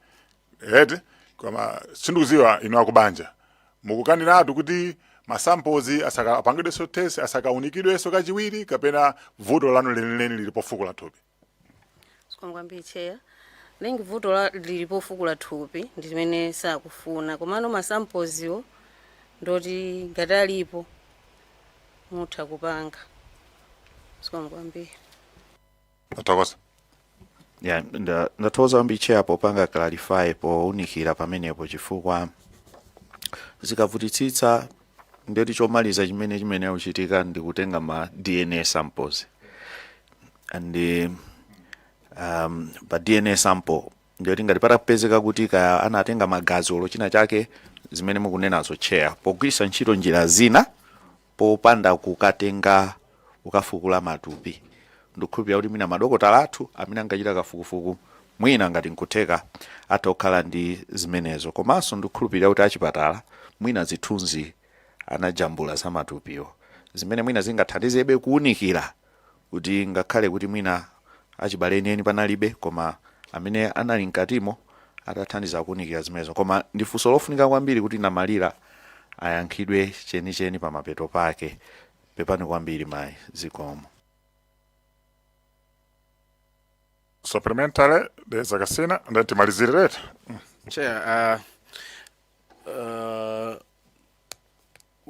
eti. Koma sindikuziwa inu akubanja mukukaniratu kuti ma samples asaka apangidwenso test, asakaunikidwenso kachiwiri, kapena vuto lanu lenileni lili pofukula thupi? Zikomo kwambiri, Chair. Lengi vuto lili pofukula thupi ndi limene sakufuna, komano ma samples iwo ndoti ngati alipo mutha kupanga. Zikomo kwambiri. Athokoza. Ya, ndathokoza kwambiri, Chair, popanga clarify, powunikira pamenepo, chifukwa zikavutitsitsa ndeti chomaliza chimene akuchitika ndi kutenga ma DNA samples. And pa DNA sample ndiyoti ngati patapezeka kuti kaya anatenga magazi olo china chake, zimene mukunenazo, Chair, pogwiritsa ntchito njira zina popanda kukatenga, kukafukula matupi, ndikukhulupirira kuti mwina madokotala athu amene angachita kafukufuku, mwina ngati nkutheka, atha kukhala ndi zimenezo. Komanso ndikukhulupirira kuti achipatala mwina zithunzi anajambula za matupiwo, zimene mwina zingathandizebe kuwunikira kuti ngakhale kuti mwina achibale enieni panalibe, koma amene anali mkatimo atathandiza kuwunikira zimenezo. Koma ndi funso lofunika kwambiri kuti namalira ayankhidwe chenicheni pamapeto pake. Pepani kwambiri mayi, zikomo. Supplementary, Dedza Kasina, then timalizire. Chair,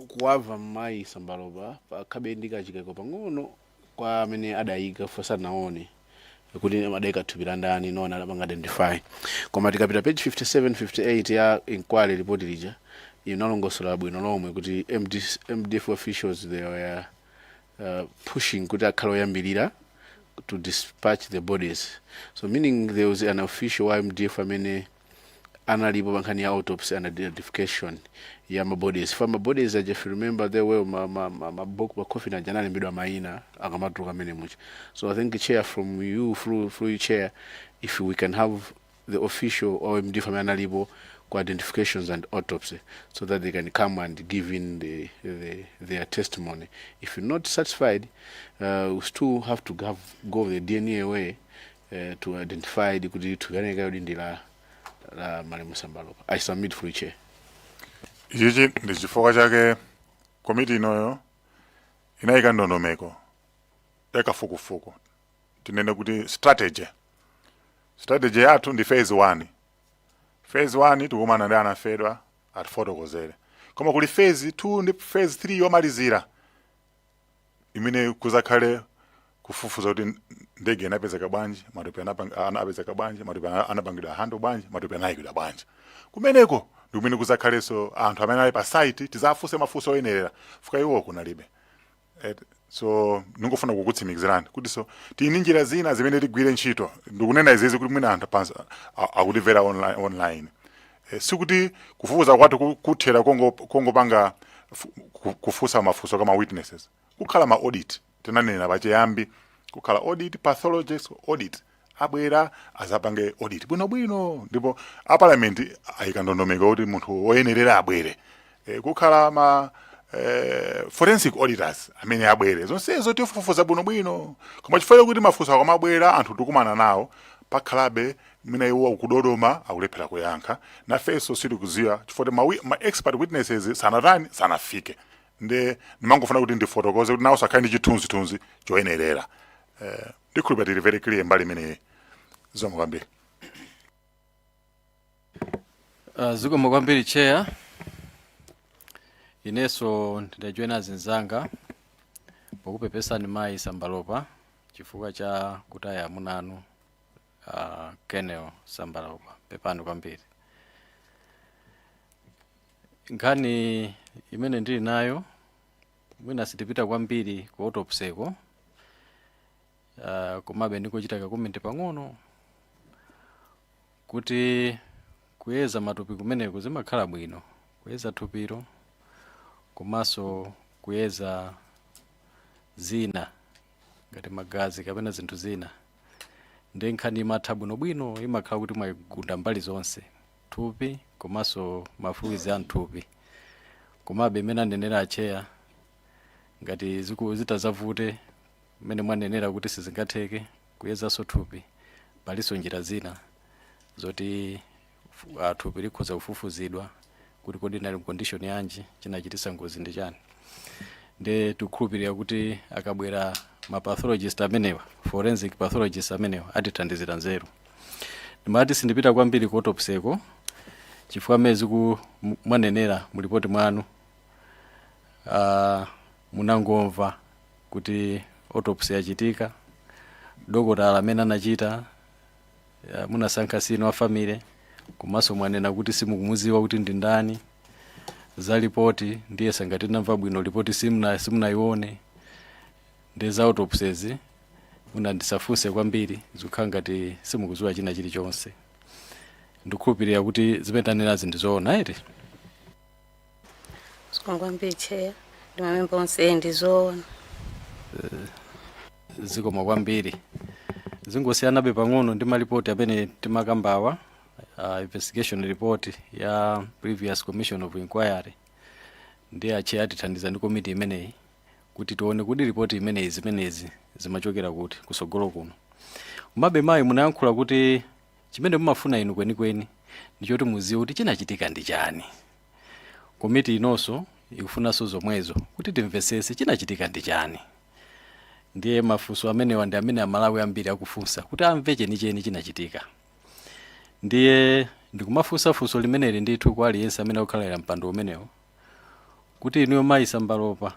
kuwava mayi Sambalopa pakhabe ndi kachikeko pang'ono kwa amene adayika fosanaone kuti adayika thupi la ndani, no one adapanga identify. Koma tikapita page 57, 58 ya inquiry report lija, inalongosola bwino lomwe kuti MDF officials, they were pushing kuti akhale oyambirira to dispatch the bodies. So meaning there was an official wa MDF amene analipo pa nkhani ya autopsy and identification ya ma bodies. For ma bodies aja, if you remember, there were ma book, ma coffin aja analembedwa mayina akamatuluka amene mucha. So I think, Chair, from you, through you, Chair, if we can have the official or MDF amene analipo ku identifications and autopsy, so that they can come and give in their testimony. If you're not satisfied, we still have to go the DNA way to identify kuti thupi kuti ndi la malemu Sambalopa. I submit for Chair. Ichichi ndi chifukwa chake komiti inoyo inayika ndondomeko yakafukufuku, tinene kuti strategy. Strategy yathu ndi phase 1. Phase 1 tikumana ndi anafedwa atifotokozere, koma kuli phase 2 ndi phase 3 yomalizira imene kuzakhale kufufuza kuti ndege inapezeka bwanji, matupi anapezeka bwanji, matupi anapangidwa handle bwanji, matupi anayikidwa bwanji. Kumeneko ndi kumene kuzakhalenso anthu amene ali pa site, tizafunse mafunso oyenerera fuka iwo kunalibe. So ningofuna kukutsimikizirani kuti so tini njira zina zimene tigwire ntchito. Ndikunena izizi kuti mwina anthu pansi akutimvera online. Sikuti kufufuza kwathu kuthera kongopanga kufunsa mafunso kama witnesses. Kukhala ma audit, tinanena pachiyambi, kukhala audit, pathologist audit, abwera azapange audit bwinobwino, ndipo a Parliament ayika ndondomeko kuti munthu woyenerera abwere. Kukhala ma forensic auditors amene abwere, zonsezo tifufuza bwinobwino. Koma chifukwa kuti mafunso akamabwera anthu tikumana nawo, pakhalabe mwina iwo akudodoma, akulephera kuyankha, nafenso sitikudziwa chifukwa ma expert witnesses sanatani, sanafike. Nde ndimangofuna kuti ndifotokoze kuti nawo sakhale ndi chithunzithunzi choyenerera. Ndikhulupirira tili very clear mbali imeneyi. Zikomo kwambiri. Zikomo kwambiri, Chair. Inenso ndajoyina azinzanga pokupepesani mayi Sambalopa chifukwa cha kutaya amuna anu, Colonel Sambalopa. Pepani kwambiri. Nkhani imene ndili nayo, mwina sitipita kwambiri ku autopsy-ko, komabe ndikuchita ka comment pang'ono kuti kuyeza matupi kumeneko zimakhala bwino, kuyeza thupilo komanso kuyeza zina ngati magazi kapena zinthu zina, ndi nkhani imatha bwinobwino, imakhala kuti mwayigunda mbali zonse, thupi komanso ma fluids a mthupi. Komabe imene anenera a Chair, ngati zitazavute mmene mwanenera kuti sizingatheke kuyezanso thupi, palinso njira zina zoti thupi likhoza kufufuzidwa kuti kodi inali condition yanji, chinachitisa ngozi ndi chani. Nde tikukhulupirira kuti akabwera ma pathologist amenewa, forensic pathologist amenewa, atithandizira nzeru. Ndimati sindipita kwambiri ku autopsy-ko chifukwa mmene ziku mwanenera mu ripoti mwanu, munangomva kuti autopsy yachitika, dokotala amene anachita munasankha sinu a family, komanso mwanena kuti simukumuziwa kuti ndi ndani. Za ripoti ndiye sangati namva bwino, ripoti simunayione. Ndi za autopsies muna ndisafunse kwambiri, zikukhala ngati simukuziwa china chilichonse. Ndikukhulupirira kuti zimene tanenazi ndizoona, eti? Zikomo kwambiri, Chair ndi mamemba onse, ndizoona. Zikomo kwambiri. Zingosiyanabe pang'ono ndi malipoti amene timakambawa, investigation report ya previous commission of inquiry. Ndi a Chair atithandiza ndi komiti imeneyi kuti tione kuti ripoti imeneyi zimenezi zimachokera kuti kusogolo kuno. Komabe mayi, munayankhula kuti chimene mumafuna inu kwenikweni ndichoti muziwe kuti chinachitika ndi chani. Komiti inonso ikufunanso zomwezo, kuti timvesese chinachitika ndi chani. Ndiye mafunso amenewa ndi amene Amalawi ambiri akufunsa kuti amve chenicheni chinachitika. Ndiye ndikumafunsa funso limeneli ndithu kwa aliyense amene akukhalira mpando umenewo, kuti inuyo mayi Sambalopa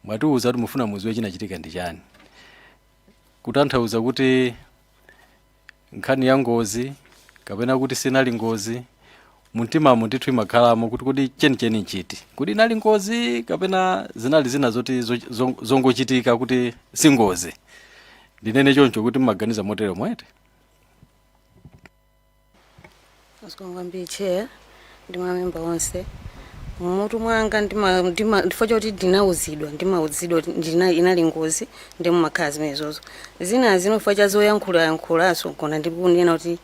mwatiwuza kuti mufuna muziwe chinachitika ndi chani, kutanthauza kuti nkhani ya ngozi kapena kuti sinali ngozi, mumtimamo ndithu imakhalamo kuti kodi chenicheni nchiti, kuti inali ngozi kapena zinali zina zoti zongochitika kuti si ngozi. Ndinene choncho kuti mmaganiza motero mwete? Zikomo kwambiri, Chair ndi mamemba onse. Mmutu mwanga ndifo choti ndimauzidwa kuti inali ngozi, ndi mumakhala zimenezozo. Zina zino chifukwa cha zoyankhulayankhulaso, kona ndikunena kuti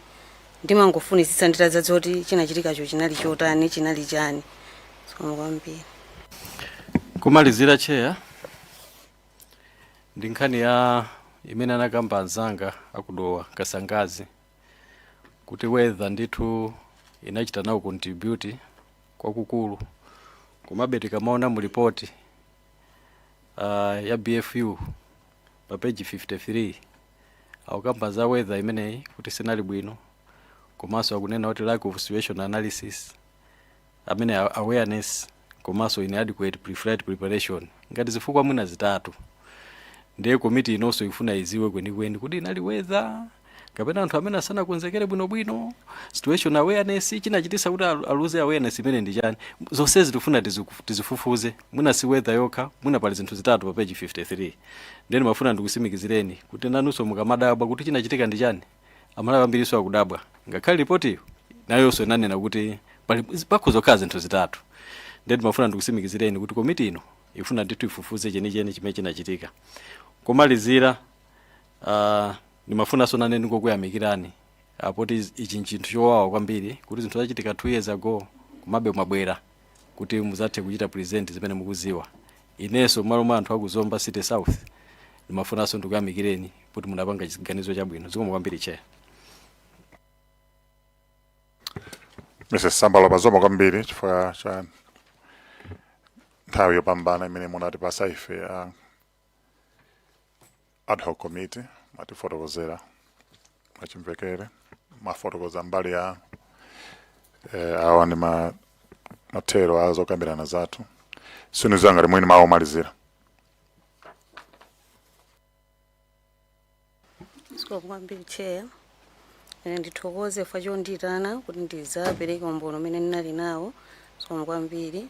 ndimangofunitsitsa nditadza kuti chinachitikacho chinali chotani, chinali chani. Zikomo kwambiri. Kumalizira, Chair, ndi nkhani ya imene anakamba anzanga akudowa Kasangazi kuti weather ndithu inachita nawo contribute kwakukulu. Komabe tikamaona mu ripoti ya BFU pa page 53, akukamba za weather imeneyi kuti sinali bwino, komanso akunena kuti lack of situation analysis amene awareness komanso inadequate pre-flight preparation ngati zifukwa mwina zitatu. Ndiye komiti inonso ifuna iziwe kwenikweni kuti inali weather Kapena anthu amene asanakonzekere bwinobwino, situation awareness, chinachitisa kuti aluze awareness imene ndi chani? Zonsezi tifuna tizifufuze. Mwina si weather yokha, mwina pali zinthu zitatu pa page 53. Then mafuna ndikusimikizireni kuti nanunso mukamadabwa kuti chinachitika ndi chani, Amalawi ambiriso akudabwa. Ngakhale ripotiyo nayonso inanena kuti pali pakhoza kukhala zinthu zitatu. Then mafuna ndikusimikizireni kuti komiti ino ifuna ndithu ifufuze chenicheni chimene chinachitika. Komalizira, ndimafunanso nane ndingokuyamikirani apoti ichi nchinthu chowawa kwambiri kuti zinthu zachitika 2 years ago, komabe mwabwera kuti muzathe kuchita present zimene mukuziwa. Inenso m'malo mwa anthu aku Zomba City South ndimafunanso ndikuyamikireni kuti munapanga chiganizo chabwino. Zikomo kwambiri, Chair. Mrs Sambalopa, zikomo kwambiri chifukwa cha nthawi yopambana imene munatipasa ife a ad hoc committee. Mwatifotokozera mwachimvekere, mwafotokoza mbali ya awa ndi mathero a zokambirana zathu. Siniziwa ngati mwini mawu omalizira. Zikomo kwambiri, Chair. Ine ndithokoze chifukwa chondiyitana kuti ndidzapereke umboni umene ndinali nawo. Zikomo kwambiri.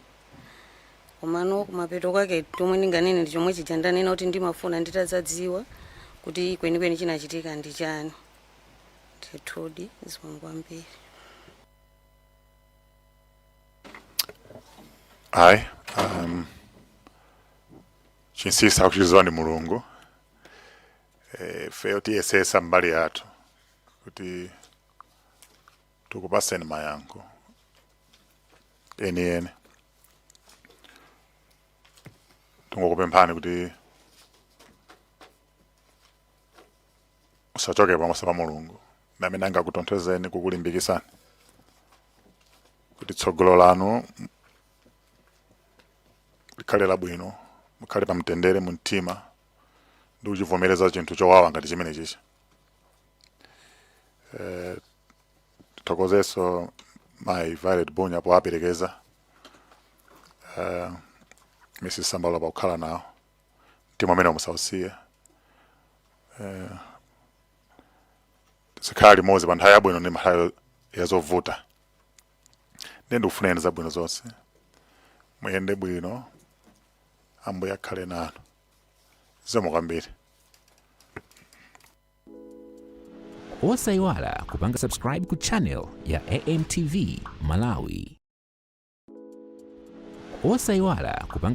Komano kumapeto kwake chomwe ndinganene ndi chomwe chija ndanena kuti ndimafuna nditadzadziwa kuti kwenikweni chinachitika ndi chani. Ndithudi, zikomo kwambiri. Ayi, chinsinsi akuchidziwa ndi Mulungu. Ifeyo tiyesesa mbali yathu kuti tikupaseni mayankho enieni. Tingokupemphani kuti musachoke pamaso pa Mulungu, namene angakutonthozeni, kukulimbikisani kuti tsogolo lanu likhale labwino, mukhale pamtendere mu mtima ndi kuchivomereza chinthu chowawa ngati chimene chichi. Tithokozenso mayi Violet Bunya powaperekeza Mrs Sambalopa kukhala nawo. Mtima umene musausiye. Tizikhala limodzi pa nthawi yabwino ndi nthawi yazovuta. Ndiye ndikufuneni zabwino zonse, muyende bwino, Ambuye akhale nanu. Zikomo kwambiri. Osayiwala kupanga subscribe ku channel ya AMTV Malawi. Osayiwala kupanga